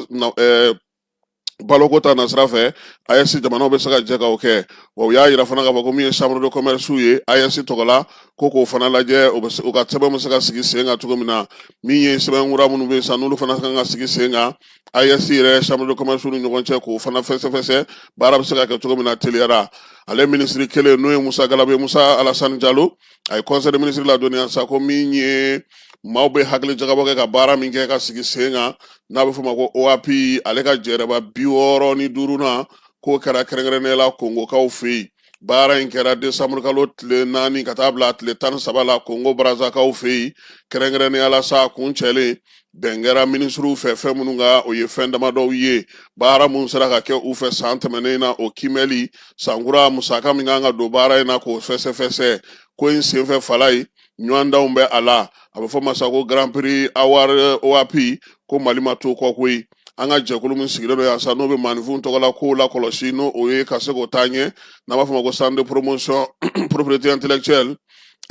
baloko ta nasira fɛ AES jamanaw bɛ se ka jɛ ka o kɛ. Wa u y'a yira fana k'a fɔ ko min ye chambre de commerce ye AES tɔgɔ la, ko k'o fana lajɛ, u ka sɛbɛn bɛ se ka sigi sen kan cogo min na. Min ye sɛbɛn kura minnu bɛ yen sisan, n'olu fana kan ka sigi sen kan AES yɛrɛ chambre de commerce ni ɲɔgɔn cɛ, k'o fana fɛsɛfɛsɛ, baara bɛ se ka kɛ cogo min na teliyara. Ale minisiri kelen, n'o ye Musa Galabe, Musa Alasani Jalo, a ye conseil des ministres ladɔnniya sa ko min ye maaw bɛ hakili jagabɔ kɛ ka baara min kɛ ka sigi sen kan, n'a bɛ f'o ma ko OAPI, ale ka jɛrɛba 65nan k'o kɛra kɛrɛnkɛrɛnnenya la Kongokaw fɛ yen. Baara in kɛra desanburu kalo tile 4 ka taa bila tile 13 la Kongo Barazakaw fɛ yen. Kɛrɛnkɛrɛnnenya la sa, kuncɛlen bɛn kɛra minisiriw fɛ fɛn minnu kan, o ye fɛn damadɔw ye: baara minnu sera ka kɛ u fɛ san tɛmɛnen na, o kiimɛli, sankura musaka min kan ka don baara in na, k'o fɛsɛfɛsɛ. Ko in senfɛ fala ye, ɲɔgɔndanw bɛ a la, a bɛ fɔ ma sa ko Grand Prix Award OAPI, ko Mali ma to kɔ koyi. An ka jɛkulu min sigilen don yan sa, n'o bɛ maaninfinw tɔgɔ la kow lakɔlɔsi, n'o o ye ka se k'o taa ɲɛ, n'an b'a fɔ o ma ko Centre de promotion propriété intellectuelle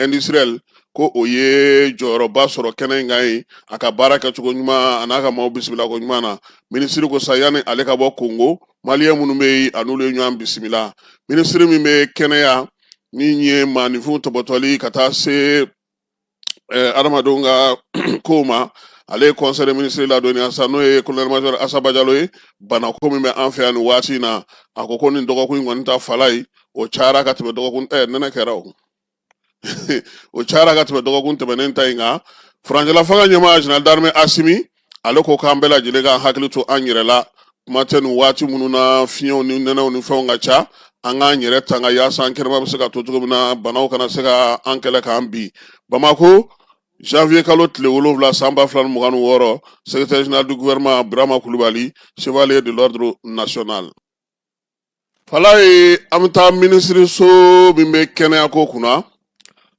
industrielle, ko o ye jɔyɔrɔba sɔrɔ kɛnɛ in kan yen, a ka baara kɛcogo ɲuman a n'a ka maaw bisimila ko ɲuman na. Minisiri ko sa yanni ale ka bɔ Kongo, maliyɛn minnu bɛ yen, a n'olu ye ɲɔgɔn bisimila. Minisiri min bɛ kɛnɛya, min ye maaninfinw tɔbɔtɔli ka taa se adamadenw ka kow ma, ale ye conseil des ministres ladɔnniya sa, n'o ye colonel major Asa Bajalo ye, banako min bɛ an fɛ yan nin waati in na. A ko ko nin dɔgɔkun in kɔni ta fala ye, o cayara ka tɛmɛ dɔgɔkun nɛnɛ kɛra o o cayara ka tɛmɛ dɔgɔkun tɛmɛnen ta in kan. Furancɛla fanga ɲɛmaa général d'armée Asimi, ale ko k'an bɛɛ lajɛlen k'an hakili to an yɛrɛ la, kuma tɛ nin waati minnu na fiɲɛw ni nɛnɛw ni fɛnw ka ca, an k'an yɛrɛ tanga yaasa an kɛnɛma bɛ se ka to cogo min na, banaw kana se ka an kɛlɛ k'an bin. Bamako, janvier kalo tile 7 san 2026, secrétaire général du gouvernement Birama Kulubali, chevalier de l'ordre national. Falaye, an bɛ taa minisiriso min bɛ kɛnɛyako kunna,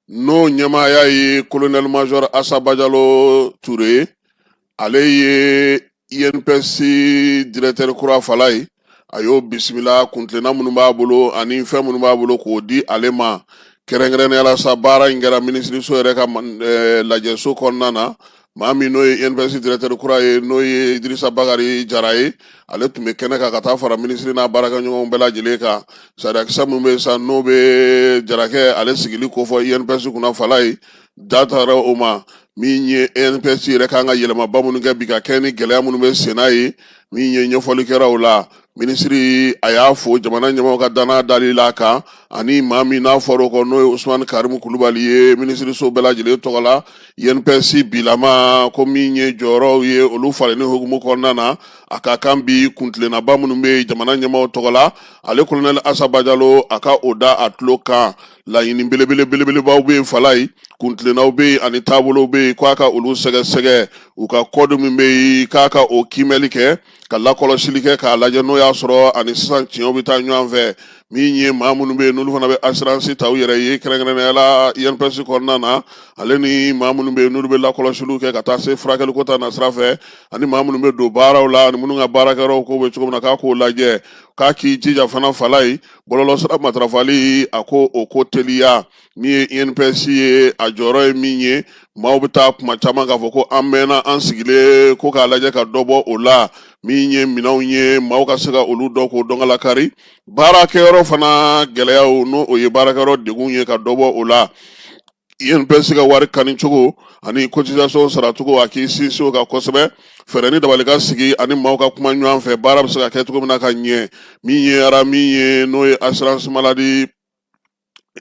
n'o ɲɛmaaya ye colonel major Asa Bajalo Ture ye, ale ye INPS directeur kura Falaye, a y'o bisimila, kuntilenna minnu b'a bolo ani fɛn minnu b'a bolo k'o di ale ma. Kɛrɛnkɛrɛnnenya la sa, baara in kɛra minisiriso yɛrɛ ka lajɛso kɔnɔna na. Maa min n'o ye INPS directeur kura ye, n'o ye Idirisa Bakari Jara ye, ale tun bɛ kɛnɛ kan ka taa fara minisiri n'a baarakɛɲɔgɔnw bɛɛ lajɛlen kan. Sariyakisɛ min bɛ yen sa, n'o bɛ Jarakɛ ale sigili kofɔ INPS kunna Falaye, da taara o ma. Min ye INPS yɛrɛ kan ka yɛlɛmaba minnu kɛ bi ka kɛ ni gɛlɛya minnu bɛ senna ye, min ye ɲɛfɔli kɛra o la. Minisiri a y'a fo jamana ɲɛmaaw ka danaya dali la kan, ani maa min n'a fɔra o kɔ, n'o ye Usumani Karimu Kulubali ye, minisiriso bɛɛ lajɛlen tɔgɔ la, INPS bilama ko min ye jɔyɔrɔw ye olu falenni hukumu kɔnɔna na, a ka kan bi kuntilennaba minnu bɛ yen jamana ɲɛmaaw tɔgɔ la, ale kolonɛli Asa Bajalo a ka o da a tulo kan. Laɲini belebele belebelebaw bɛ yen Falaye, kuntilennaw bɛ yen ani taabolow bɛ yen, k'a ka olu sɛgɛsɛgɛ, u ka code min bɛ yen, k'a ka o kiimɛli kɛ. ka lakɔlɔsili kɛ k'a lajɛ n'o y'a sɔrɔ ani sisan tiɲɛw bɛ taa ɲɔgɔn fɛ. Min ye maa minnu bɛ yen n'olu fana bɛ assurance ta u yɛrɛ ye, kɛrɛnkɛrɛnnenya la INPS kɔnɔna na, ale ni maa minnu bɛ yen n'olu bɛ lakɔlɔsiliw kɛ ka taa se furakɛliko ta nasira fɛ, ani maa minnu bɛ don baaraw la, ani minnu ka baarakɛyɔrɔw ko bɛ cogo min na, k'a k'o lajɛ, k'a k'i jija fana Falaye, bɔlɔlɔsira matarafali, a ko o ko teliya. Min ye INPS ye, a jɔyɔrɔ ye min ye, maaw bɛ taa kuma caman k'a fɔ ko an mɛnna an sigilen ko k'a lajɛ ka dɔ bɔ o la. Min ye minɛnw ye, maaw ka se ka olu dɔn k'o dɔn ka lakari. Baarakɛyɔrɔ fana gɛlɛyaw, n'o o ye baarakɛyɔrɔ degun ye, ka dɔ bɔ o la. INPS ka wari kani cogo ani cotisation saracogo, a k'i sinsin o kan kosɛbɛ. Fɛɛrɛ ni dabali ka sigi ani maaw ka kuma ɲɔgɔn fɛ, baara bɛ se ka kɛ cogo min na ka ɲɛ. Min ye ara min ye, n'o ye assurance maladie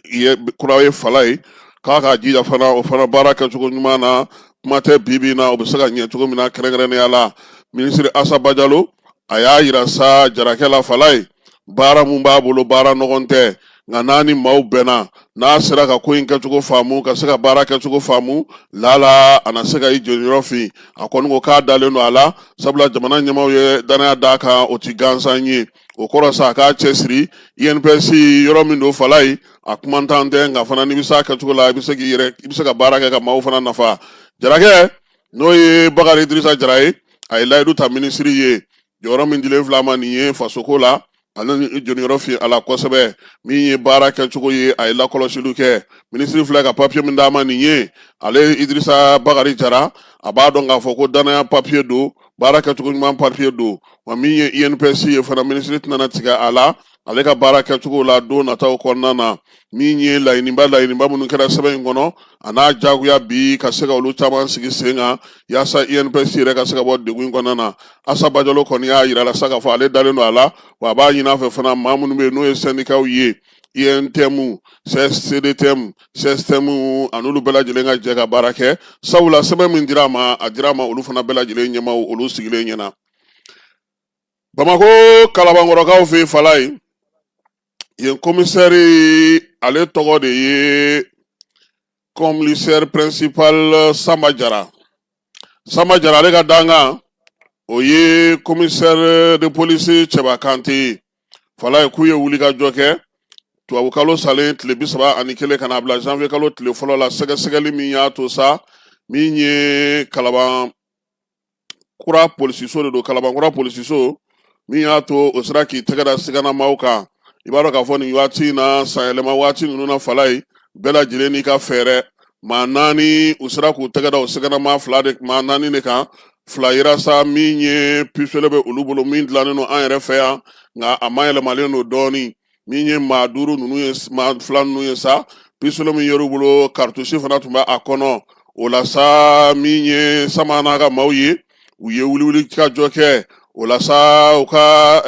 ye kura ye Falaye, k'a k'a jija fana o fana baara kɛcogo ɲuman na. Kuma tɛ bi bi in na, o bɛ se ka ɲɛ cogo min na. Kɛrɛnkɛrɛnnenya la, minisiri Asa Bajalo, a y'a yira sa jarakɛ la Falaye, baara mun b'a bolo, baara nɔgɔn tɛ, nka n'a ni maaw bɛnna, n'a sera ka ko in kɛcogo faamu, ka se ka baara kɛcogo faamu, lala a na se ka i jeniyɔrɔ fin. A kɔni ko k'a dalen don a la, sabula jamana ɲɛmaaw ye danaya d'a kan, o ti gansan ye. O kɔrɔ sa, a k'a cɛsiri. INPS yɔrɔ min don Falaye, a kumantan tɛ, nka fana n'i bɛ se a kɛcogo la, i bɛ se k'i yɛrɛ, i bɛ se ka baara kɛ ka maaw fana nafa. Jarakɛ, n'o ye Bakari Idirisa Jara ye, a ye layidu ta minisiri ye. Jɔyɔrɔ min dilen filɛ a ma nin ye fasoko la, ale ni jeniyɔrɔ fin a la kosɛbɛ. Min ye baara kɛcogo ye, a ye lakɔlɔsiliw kɛ. Minisiri filɛ ka papiye min d'a ma nin ye, ale Idirisa Bakari Jara, a b'a dɔn k'a fɔ ko danaya papiye don, baara kɛcogo ɲuman papiye don. Wa min ye INPS ye fana, minisiri tɛna tigɛ a la ale ka baara kɛcogo la don nataw kɔnɔna na. Min ye laɲiniba minnu kɛra sɛbɛn in kɔnɔ, a n'a jagoya bi ka se ka olu caman sigi sen kan yaasa INPS yɛrɛ ka se ka bɔ degun in kɔnɔna na. Asa Bajalo kɔni y'a yira la sa k'a fɔ ale dalen don a la, wa a b'a ɲini a fɛ fana, maa minnu bɛ yen n'o ye sɛndikaw ye, UNTM, CDTM, CSTM, a n'olu bɛɛ lajɛlen ka jɛ ka baara kɛ, sabula sɛbɛn min dira a ma, a dira a ma olu fana bɛɛ lajɛlen ɲɛmaaw, olu sigilen ɲɛna. Bamakɔ Kalabankɔrɔkaw fɛ yen Falaye, yen komisɛri, ale tɔgɔ de ye commissaire principal Samba Jara. Samba Jara, ale ka dankan, o ye commissaire de police Cɛba Kante ye. Falaye, k'u ye wulikajɔ kɛ tubabukalo salen tile 31 ka n'a bila janvier kalo tile 1 la. Sɛgɛsɛgɛli min y'a to sa, min ye Kalaban kura polisiso de don, Kalabankura polisiso, min y'a to o sera k'i tɛgɛ da siganamaw kan. I b'a dɔn k'a fɔ nin waati in na, sanyɛlɛma waati ninnu na Falaye, bɛɛ lajɛlen n'i ka fɛɛrɛ. Maa naani, u sera k'u tɛgɛ da o siganama fila de, maa naani de kan. Fila yera sa, min ye pistolet bɛ olu bolo, min dilannen don an yɛrɛ fɛ yan, nka a ma yɛlɛmalen don dɔɔnin. Min ye maa duuru ninnu ye, maa fila ninnu ye sa, pistolet min yer'u bolo, cartouche fana tun bɛ a kɔnɔ. O la sa, min ye Sama n'a ka maaw ye, u ye wuli ka jɔ kɛ. O la sa, u ka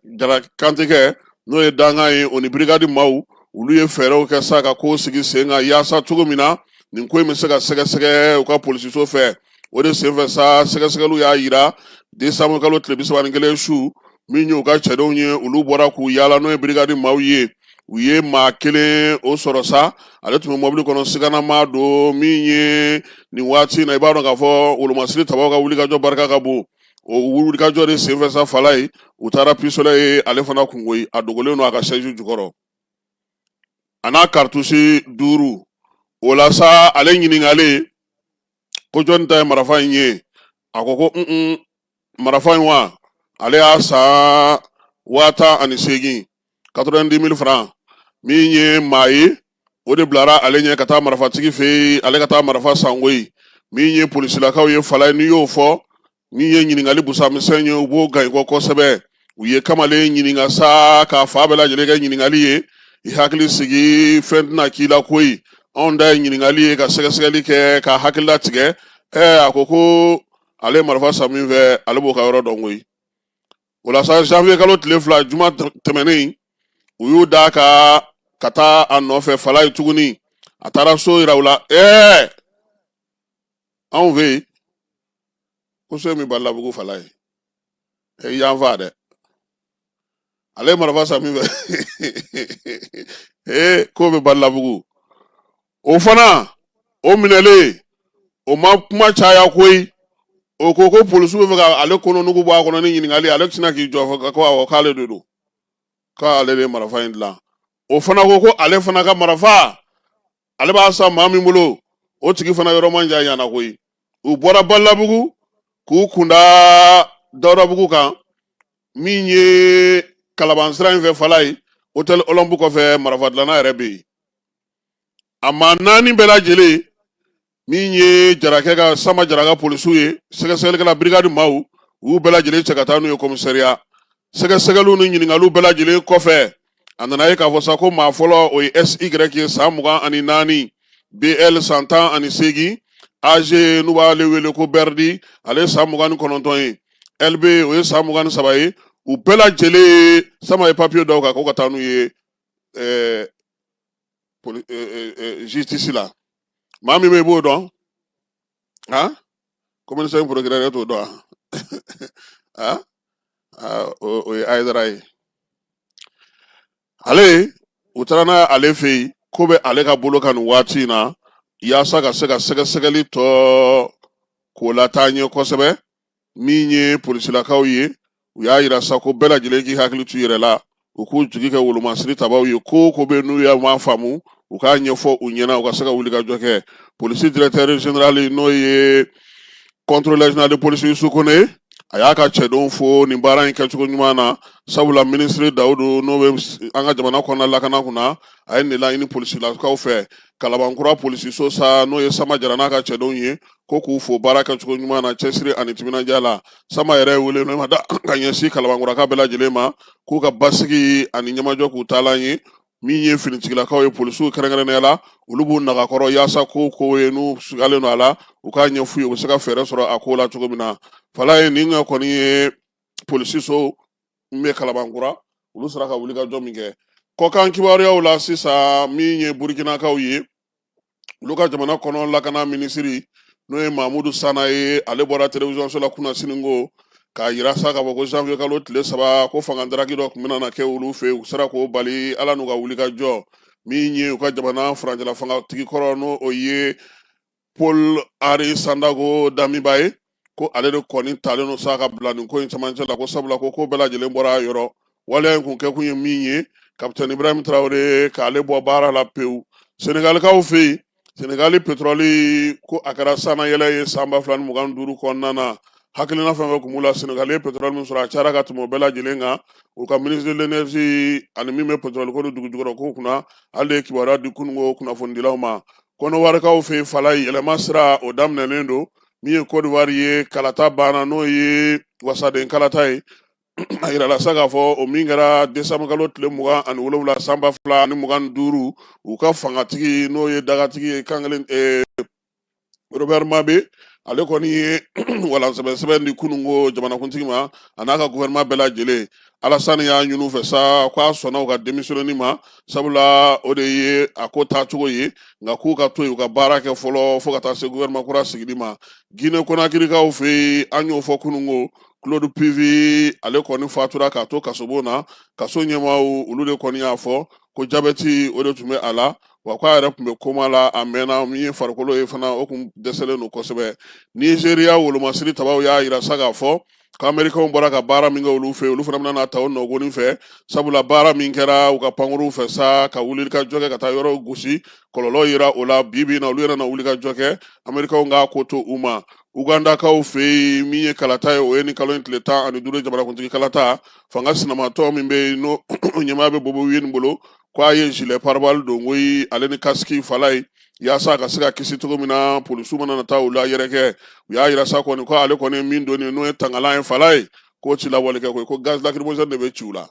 Jara Kantikɛ, n'o ye dankan ye, o ni brigade maaw, olu ye fɛɛrɛw kɛ sa ka kow sigi sen kan yaasa cogo min na nin ko in bɛ se ka sɛgɛsɛgɛ u ka polisiso fɛ. O de senfɛ sa, sɛgɛsɛgɛliw y'a yira décembre kalo tile 31 su, min y'u ka cɛdenw ye, olu bɔra k'u yaala, n'o ye brigade maaw ye, u ye maa kelen o sɔrɔ sa, ale tun bɛ mɔbili kɔnɔ, siganama don. Min ye nin waati in na, i b'a dɔn k'a fɔ wolomasiri tabaw ka wulikajɔ barika ka bon. O wulikajɔ de senfɛ sa Falaye, u taara pistolet ye ale fana kungo ye, a dogolen don a ka chaise jukɔrɔ, a n'a cartouche duuru. O la sa, ale ɲininkalen ko jɔnni ta ye marifa in ye, a ko ko un marifa in wa, ale y'a san 18,000, 90 000 francs. Min ye maa ye, o de bilara ale ɲɛ ka taa marifatigi fɛ yen, ale ka taa marifa san koyi. Min ye polisilakaw ye Falaye, n'i y'o fɔ, min ye ɲininkali busamisɛn ye, u b'o gan i kɔ kosɛbɛ. U ye kamalen ɲininka sa k'a fa bɛɛ lajɛlen kɛ ɲininkali ye. I hakili sigi, fɛn tɛna k'i la koyi, anw ta ye ɲininkali ye ka sɛgɛsɛgɛli kɛ ka hakili latigɛ. A ko ko ale ye marifa san min fɛ, ale b'o ka yɔrɔ dɔn koyi. O la sa, janvier kalo tile 2, juma tɛmɛnen, u y'u da ka taa a nɔfɛ Falaye tuguni. A taara so yira u la. Anw fɛ yen ko so min Balabugu Falaye, e y'an fa dɛ, ale ye marifa san min fɛ, ee k'o bɛ Balabugu. O fana o minɛlen, o ma kuma caya koyi. O ko ko polisiw bɛ fɛ ka ale kɔnɔnugu bɔ a kɔnɔ ni ɲininkali, ale tɛna k'i jɔ fɔ ko awɔ, k'ale de don, k'ale de ye marifa in dilan. O fana ko ko ale fana ka marifa, ale b'a san maa min bolo, o tigi fana yɔrɔ man jan yan na koyi. U bɔra Balabugu k'u kunda Dawudabugu kan, min ye Kalaban sira in fɛ Falayi, hôtel Olympe kɔfɛ, marifa dilanna yɛrɛ bɛ yen. A maa naani bɛɛ lajɛlen, min ye Jarakɛ ka Sama Jara ka polisiw ye, sɛgɛsɛgɛlikɛla brigade maaw, u y'u bɛɛ lajɛlen cɛ ka taa n'u ye komisariya. Sɛgɛsɛgɛliw ni ɲininkaliw bɛɛ lajɛlen kɔfɛ, a nana ye k'a fɔ sa ko maa fɔlɔ, o ye SY ye, san 24, BL san 18, AG, n'u b'ale wele ko Bɛridi, ale ye san 29 ye, LB, o ye san 23 ye. U bɛɛ lajɛlen, Sama ye papiye d'aw kan k'o ka taa n'u ye justice la. Maa min bɛ i b'o dɔn, han, commissaire procureur, e t'o dɔn wa? O ye Ayidara ye. Ale, u taara n'a ale fɛ yen, ko bɛ ale ka bolo kan nin waati in na, yaasa ka se ka sɛgɛsɛgɛli tɔ k'o lataa ɲɛ kosɛbɛ. Min ye polisilakaw ye, u y'a yira sa ko bɛɛ lajɛlen k'i hakili t'u yɛrɛ la, u k'u jigi kɛ wolomasiri tabaw ye. Ko o ko bɛ n'u y'a ma faamu, u k'a ɲɛfɔ u ɲɛna, u ka se ka wuli ka jɔ kɛ. Polisi directeur général, n'o ye contrôleur général de police Yusu Kone ye, a y'a ka cɛdenw fo nin baara in kɛcogo ɲuman na, sabula minisiri Dawudu, n'o bɛ an ka jamana kɔnɔna lakana kunna, a ye nin laɲini polisilakaw fɛ. Kalabankura polisiso sa, n'o ye Sama Jara n'a ka cɛdenw ye, ko k'u fo baara kɛcogo ɲuman na, cɛsiri ani timinandiya la. Sama yɛrɛ ye wele ma da ka ɲɛsin Kalabankuraka bɛɛ lajɛlen ma, k'u ka basigi ani ɲɛmajɔ k'u taalan ye. Min ye finitigilakaw ye, polisiw kɛrɛnkɛrɛnnenya la, olu b'u nagakɔrɔ yaasa ko ko ye n'u sigalen don a la, u k'a ɲɛf'u ye, u bɛ se ka fɛɛrɛ sɔrɔ a ko la cogo min na. Falaye, nin ka kɔni ye polisiso min bɛ Kalabankura, olu sera ka wulikajɔ min kɛ. Kɔkan kibaruyaw la sisan, min ye Burukinakaw ye, olu ka jamana kɔnɔ lakana minisiri, n'o ye Mamudu Sana ye, ale bɔra telewisɔnso la kunasini ko k'a yira sa k'a fɔ ko janvier kalo tile 3, ko fanga daraki dɔ tun bɛna na kɛ olu fɛ, u sera k'o bali, Ala n'u ka wulikajɔ. Min ye u ka jamana furancɛla fangatigi kɔrɔ, n'o o ye Paul Henri Sandaogo Damiba ye, ko ale de kɔni talen don sa ka bila nin ko in cɛmancɛ la, ko sabula ko ko bɛɛ lajɛlen bɔra a yɔrɔ. Waleya in kun kɛkun ye min ye, kapitɛni Ibrahim Traore k'ale bɔ baara la pewu. Senegalikaw fɛ yen, Senegali petrɔli ko a kɛra sannayɛlɛ ye san 2025 kɔnɔna na. Hakilina fɛn fɛn kun b'u la, Senegali ye petrɔli min sɔrɔ, a cayara ka tɛmɛ o bɛɛ lajɛlen kan. U ka ministre de l'énergie ani min bɛ petrɔli ko ni dugujukɔrɔ ko kunna, ale de ye kibaruya di kununko kunnafonidilaw ma. Kɔnɔwarikaw fɛ yen, Falaye, yɛlɛma sira o daminɛlen don. Min ye Kɔdiwari ye, kalata banna, n'o ye wasaden kalata ye. A yirala sa k'a fɔ o min kɛra desanburu kalo tile 27 san 2025, u ka fangatigi, n'o ye dagatigi ye, kankelen Robert Mabe, ale kɔni ye walansɛbɛn sɛbɛn di kununko jamanakuntigi ma, a n'a ka gouvernement bɛɛ lajɛlen. Alasani y'a ɲini u fɛ sa k'a sɔnna u ka démissionner ma, sabula o de ye a ko taacogo ye, nka k'u ka to yen, u ka baara kɛ fɔlɔ fo ka taa se gouvernement kura sigili ma. Guinée Conakrykaw fɛ yen, an y'o fɔ kununko, Claude Pivi, ale kɔni fatura k'a to kasobon na. Kaso ɲɛmaaw, olu de kɔni y'a fɔ ko jabɛti o de tun bɛ a la, wa k'a yɛrɛ tun bɛ koma la a mɛnna. Min ye farikolo ye fana, o tun dɛsɛlen don kosɛbɛ. Nizeriya wolomasiri tabaw y'a yira sa k'a fɔ ko amerikɛnw bɔra ka baara min kɛ olu fɛ, olu fana bɛna na ta o nɔgɔnin fɛ, sabula baara min kɛra u ka pankuruw fɛ sa ka wuli ka jɔ kɛ ka taa yɔrɔw gosi, kɔlɔlɔ yera o la. Bi bi in na, olu yɛrɛ na wuli ka jɔ kɛ, amerikɛnw k'a ko to u ma. Ugandakaw fɛ yen, min ye kalata ye, o ye ni kalo in tile 15 jamanakuntigi kalata. Fanga sinamatɔ min bɛ yen, n'o ɲɛmaa bɛ Bobi Wine bolo, ko a ye gilet pare-balles don koyi, ale ni kasiki, Falaye, yaasa a ka se ka kisi cogo min na polisiw mana na taa u la yɛrɛkɛ. U y'a yira sa kɔni ko ale kɔni min don n'o ye tangalan ye, Falaye, k'o ti lawale kɛ koyi, ko gaz lacrymogène de bɛ ci u la,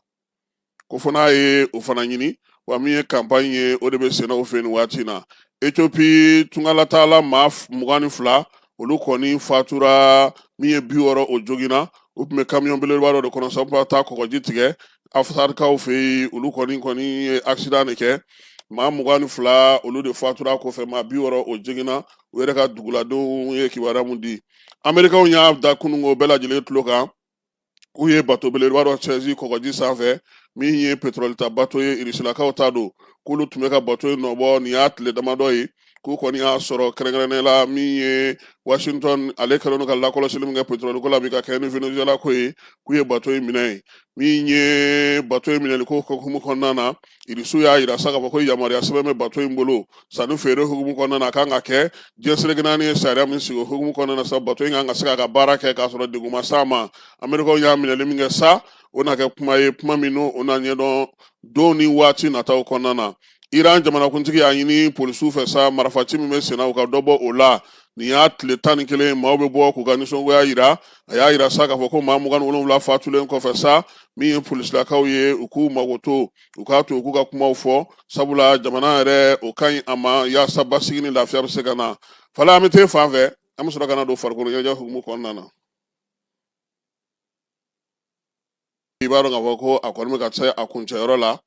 ko fo n'a ye o fana ɲini. Wa min ye campagne ye, o de bɛ senna o fɛ nin waati in na. Ethiopie tungalataala maa 22, olu kɔni fatura, min ye 60, o joginna. U tun bɛ camion belebeleba dɔ de kɔnɔ sabu ka taa kɔgɔji tigɛ Afarikaw fɛ yen. Olu kɔni ye accident de kɛ, maa 22 olu de fatura kɔfɛ, maa 60 o joginna. U yɛrɛ ka duguladenw ye kibaruya mun di. Amerikaw y'a da kununko bɛɛ lajɛlen tulo kan, u ye bato belebeleba dɔ saisi kɔgɔji sanfɛ, min ye petrɔli ta bato ye, irisilakaw ta don, k'olu tun bɛ ka bato in nɔbɔ nin y'a tile damadɔ ye. K'u kɔni y'a sɔrɔ kɛrɛnkɛrɛnnenya la min ye Washington, ale kɛlen don ka lakɔlɔsili min kɛ petrɔli ko la bi ka kɛ ni Venezuela ko ye, k'u ye bato in minɛ yen. Min ye bato in minɛli ko hukumu kɔnɔna na, Irisiw y'a yira sa k'a fɔ ko yamaruya sɛbɛn bɛ bato in bolo sanni feere hukumu kɔnɔna na, a kan ka kɛ diɲɛ seleke naani ye sariya min sigi o hukumu kɔnɔna na sa, bato in kan ka se k'a ka baara kɛ k'a sɔrɔ degun ma s'a ma. Amerikaw y'a minɛli min kɛ sa, o na kɛ kuma ye, kuma min n'o o na ɲɛdɔn don ni waati nataw kɔnɔna na. Iran jamanakuntigi y'a ɲini polisiw fɛ sa, marifaci min bɛ senna, u ka dɔ bɔ o la. Nin y'a tile 11, maaw bɛ bɔ k'u ka nisɔngoya yira. A y'a yira sa k'a fɔ ko maa 27 fatulen kɔfɛ sa, min ye polisilakaw ye, u k'u mago to, u k'a to u k'u ka kumaw fɔ, sabula jamana yɛrɛ o ka ɲi a ma, yaasa basigi ni lafiya bɛ se ka na. Fala, an bɛ t'e fan fɛ, an bɛ sɔrɔ ka na don farikolo ɲɛnajɛ hukumu kɔnɔna na. I b'a dɔn k'a fɔ ko a kɔni bɛ ka se a kuncɛyɔrɔ la.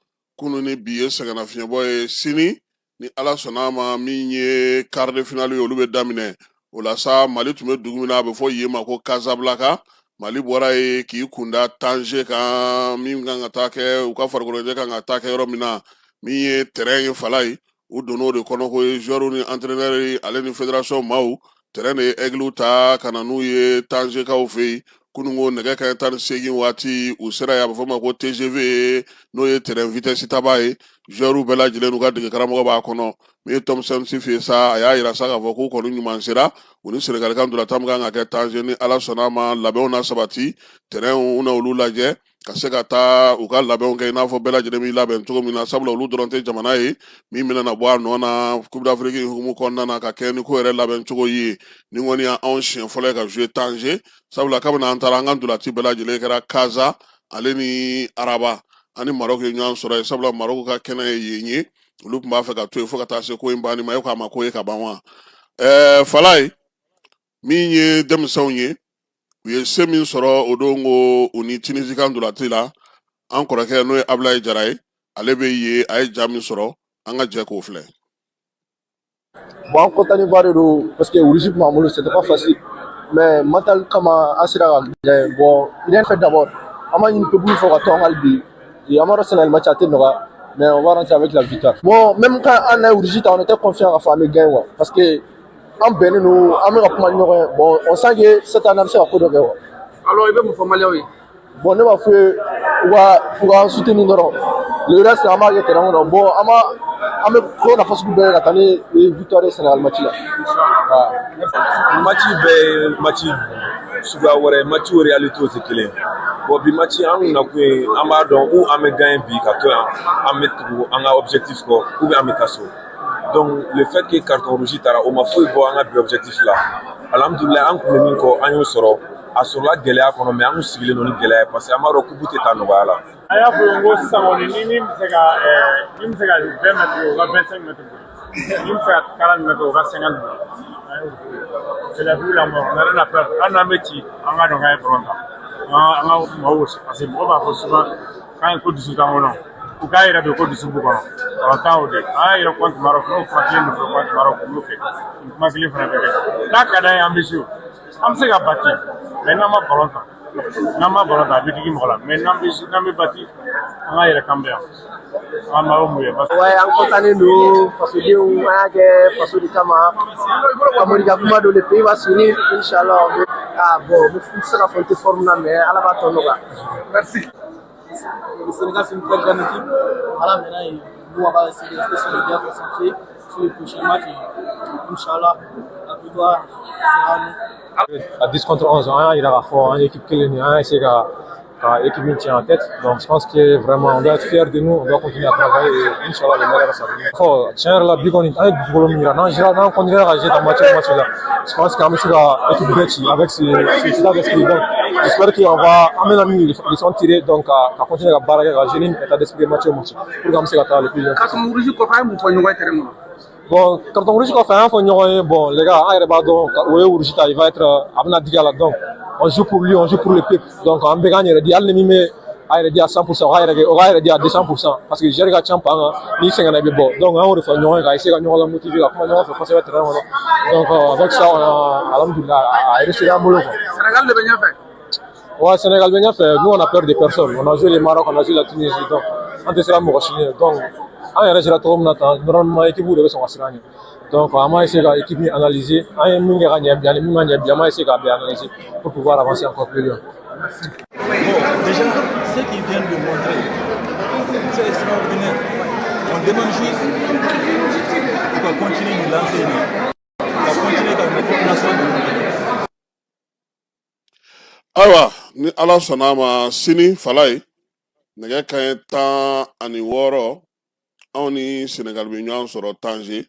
Kunun ni bi ye sɛgɛnnafiɲɛbɔ ye, sini ni Ala sɔnna a ma, min ye quart de finale ye, olu bɛ daminɛ o la sa. Mali tun bɛ dugu min na, a bɛ fɔ yen ma ko Casablanca. Mali bɔra yen k'i kunda Tanger kan, min kan ka taa kɛ u ka farikolo ɲɛnajɛ kan ka taa kɛ yɔrɔ min na, min ye terrain ye. Fala ye, u donn'o de kɔnɔ ko ye joueurs ni entraîneur ale ni fédération maaw, terrain de ye aigles ta ka na n'u ye Tangerkaw fɛ yen. Kununko nɛgɛ kanɲɛ 18 waati, u sera yen, a bɛ fɔ o ma ko TGV, n'o ye train vitesse taba ye. Joueurs bɛɛ lajɛlen n'u ka dege karamɔgɔ b'a kɔnɔ. Min ye Tom Saintfiet ye sa, a y'a yira sa k'a fɔ k'u kɔni ɲuman sera u ni Senegali ka ntolatan min kan ka kɛ Tanger, ni Ala sɔnna a ma, labɛnw na sabati, terrain u na olu lajɛ ka se ka taa u ka labɛnw kɛ i n'a fɔ bɛɛ lajɛlen b'i labɛn cogo min na, sabula olu dɔrɔn tɛ jamana ye min bɛna na bɔ a nɔ na Coupe d'Afrique hukumu kɔnɔna na ka kɛ ni ko yɛrɛ labɛn cogo ye. Nin kɔni y'anw siɲɛ fɔlɔ ye ka jouer Tanger, sabula kabini an taara, an ka ntolaci bɛɛ lajɛlen kɛra Casa ale ni Rabat. Ani Maroc ye ɲɔgɔn sɔrɔ yen, sabula Maroc ka kɛnɛ ye yen ye, olu tun b'a fɛ ka to yen fo ka taa se ko in banni ma. E ko a ma ko ye ka ban wa? Falaye, min ye denmisɛnw ye, u ye se min sɔrɔ o don ko u ni Tunisie ka ntolaci la, an kɔrɔkɛ n'o ye Abulayi Jara ye, ale bɛ yen, a ye ja min sɔrɔ, an ka jɛ k'o filɛ. Bon, an content ba de don parce que rouge tun b'an bolo, c'était pas facile. Mais mental kama, an sera ka gagner. Bon, rien fait d'abord. An b'a ɲini peuple fɛ ka to an hali bi. Et an b'a dɔn Sénégal match a tɛ nɔgɔya, mais on va rentrer avec la victoire. Bon, même quand an ye rouge ta, on était confiant k'a fɔ an bɛ gagner quoi. Parce que an bɛnnen don, an bɛ ka kuma ni ɲɔgɔn ye. Bon, on sent que cette année an bɛ se ka ko dɔ kɛ quoi. Alors i bɛ mun fɔ Maliyɛnw ye? Bon, ne b'a f'u ye u ka soutenir dɔrɔn. Le reste, an b'a kɛ terrain kɔnɔ. Bon, an b'a an bɛ ko nafa sugu bɛɛ ka taa ni victoire ye Sénégal match la. Match bɛɛ ye match suguya wɛrɛ ye, match réalité tɛ kelen ye. Bon, bi match an kun nakun ye, an b'a dɔn ou an bɛ gagner bi ka to yan, an bɛ tugu an ka objectif kɔ, ou bien an bɛ taa so. Donc le fait que carton rouge taara, o ma foyi bɔ an ka bi objectif la. Alhamdulilayi, an kun bɛ min kɔ, an y'o sɔrɔ. A sɔrɔla gɛlɛya kɔnɔ, mais an kun sigilen don ni gɛlɛya ye parce que an b'a dɔn coupe tɛ taa nɔgɔya la. A y'a fɔ n ko sisan kɔni, ni min bɛ se ka ni min bɛ se ka 20 mètres, o ka 25 mètres boli, ni min bɛ se ka 40 mètres, o ka 50 boli. C'est la vie ou la mort, on n'a rien à perdre. Hali n'an bɛ ci, an ka dɔn k'an ye ballon ta, an ka maaw gosi, parce que mɔgɔ b'a fɔ souvent k'an ye ko dusu t'an kɔnɔ. U k'a yɛrɛ de ko dusu b'u kɔnɔ, ballon tan o de an y'a yɛrɛ contre Maroc, n'o kuma kelen de fɔ contre Maroc, u y'o kɛ, nin kuma kelen fana bɛ kɛ. N'a ka d'an ye, an bɛ se o, an bɛ se ka battre, mais n'an ma ballon ta, n'an ma ballon ta, a bɛ digi mɔgɔ la. Mais n'an bɛ battre, an ka yɛrɛ kan bɛ yan, an b'aw mun ye parce que Ouais, an content don, fasodenw, an y'a kɛ faso de kama. Kamori ka kuma don, le pays va sourire, inchallah. Ah bon, n tɛ se k'a fɔ n tɛ forme na, mais Ala b'a tɔ nɔgɔya. Merci. Le Sénégal, c'est une très grande équipe. Voilà, maintenant, nous, on va essayer de rester solidaires, concentrés sur le prochain match. Et, Inch'Allah, la victoire sera à nous. À 10 contre 11, an y'a yira k'a fɔ an ye équipe kelen de ye, an y'a essayer ka équipe in tient en tête. Donc je pense que vraiment on doit être fiers de nous, on doit continuer à travailler et Inch'Allah le meilleur reste à venir. Fɔ tiɲɛ yɛrɛ la, bi kɔni an ye dusukolo min yira, n'an sera, n'an continuera ka jouer dans match o match la, je pense qu'an bɛ se ka équipe bɛɛ ci avec ce état d'esprit. Donc j'espère qu'on va an bɛna min leçon tirer, donc ka continuer ka baara kɛ, ka jouer ni état d'esprit match o match pour que an bɛ se ka taa le plus loin. Carton rouge kɔfɛ, an ye mun fɔ ɲɔgɔn ye terrain kɔnɔ? Bon, carton rouge kɔfɛ, an y'a fɔ ɲɔgɔn ye, bon les gars, an yɛrɛ b'a dɔn o ye rouge ta, il va être, a bɛna digi a la. Donc on joue pour lui, on joue pour le peuple. Donc an bɛɛ k'an yɛrɛ di, hali ni min bɛ a yɛrɛ di à 100%, o k'a yɛrɛ kɛ, o k'a yɛrɛ di à 200%, parce que joueur ka ca pan kan, n'i sɛgɛnna i bɛ bɔ. Donc an y'o de fɔ ɲɔgɔn ye, ka essayer ka ɲɔgɔn la motiver, ka kuma ɲɔgɔn fɛ kosɛbɛ terrain kɔnɔ. Donc avec ça, on a, alhamdoulilah, a réussi an bolo quoi. Sénégal de bɛ ɲɛfɛ. Ouais, Sénégal bɛ ɲɛfɛ, nous on a peur de personne. On a joué le Maroc, on a joué la Tunisie, donc an tɛ siran mɔgɔ si ɲɛ. Donc An yɛrɛ sera cogo min na tan, normalement équipe de bɛ sɔn ka siran an ɲɛ. Donc an b'a essayer ka équipe analyser, an ye min kɛ ka ɲɛ bi ani min ma ɲɛ bi, an b'a essayer k'a bɛɛ analyser pour pouvoir avancer encore plus loin. Bon, déjà, ce qu'ils viennent de montrer, c'est extraordinaire. On demande juste qu'on continue de lancer, qu'on continue ka formation de Ayiwa, ni Ala sɔnna a ma, sini fala ye nɛgɛ kanɲɛ 16, anw ni Senegal bɛ ɲɔgɔn sɔrɔ Tanger.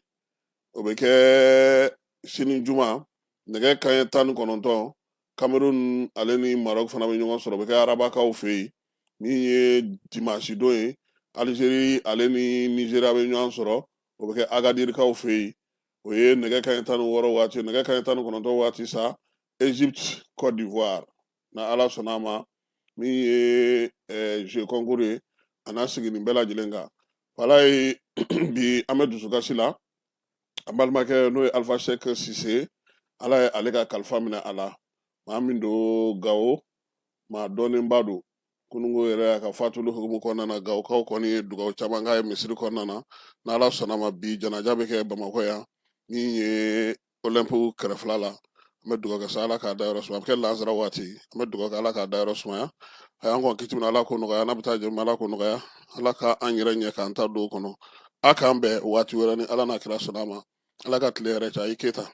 O bɛ kɛ sini juma nɛgɛ kanɲɛ 19. Cameroun ale ni Maroc fana bɛ ɲɔgɔn sɔrɔ, o bɛ kɛ Arabakaw fɛ yen. Min ye dimanche don ye, Algérie ale ni Nigeria bɛ ɲɔgɔn sɔrɔ, o bɛ kɛ Agadirikaw fɛ yen, o ye nɛgɛ kanɲɛ 16 waati. Nɛgɛ kanɲɛ 19 waati sa, Égypte Côte d'Ivoire. Na Ala sɔnna a ma, min ye jeu concours ye, a n'a sigi nin bɛɛ lajɛlen kan. Wala ye bi an bɛ dusukasi la. An balimakɛ, n'o ye Alpha Cheikh Sise, Ala ye ale ka kalifa minɛ a la. Maa min don Gawo, maa dɔnnenba don. Kununko yɛrɛ, a ka fatuli hukumu kɔnɔna na, Gawokaw kɔni ye dugawu caman k'a ye misiri kɔnɔna na. N'Ala sɔnna ma, bi janaja bɛ kɛ Bamakɔ yan, min ye Olympe kɛrɛfɛla la. An bɛ dugawu kɛ sa, Ala k'a dayɔrɔ sumaya. A bɛ kɛ lansara waati. An bɛ dugawu kɛ, Ala k'a dayɔrɔ sumaya. A y'an kɔn kiti min na, Ala k'o nɔgɔya. N'a bɛ taa jɛmu, Ala k'o nɔgɔya. Ala ka an yɛrɛ ɲɛ k'an ta don o kɔnɔ. A k'an bɛn waati wɛrɛ ni Ala n'a kira sɔnna a ma. Ala ka tile yɛrɛ cɛ. I Keyita.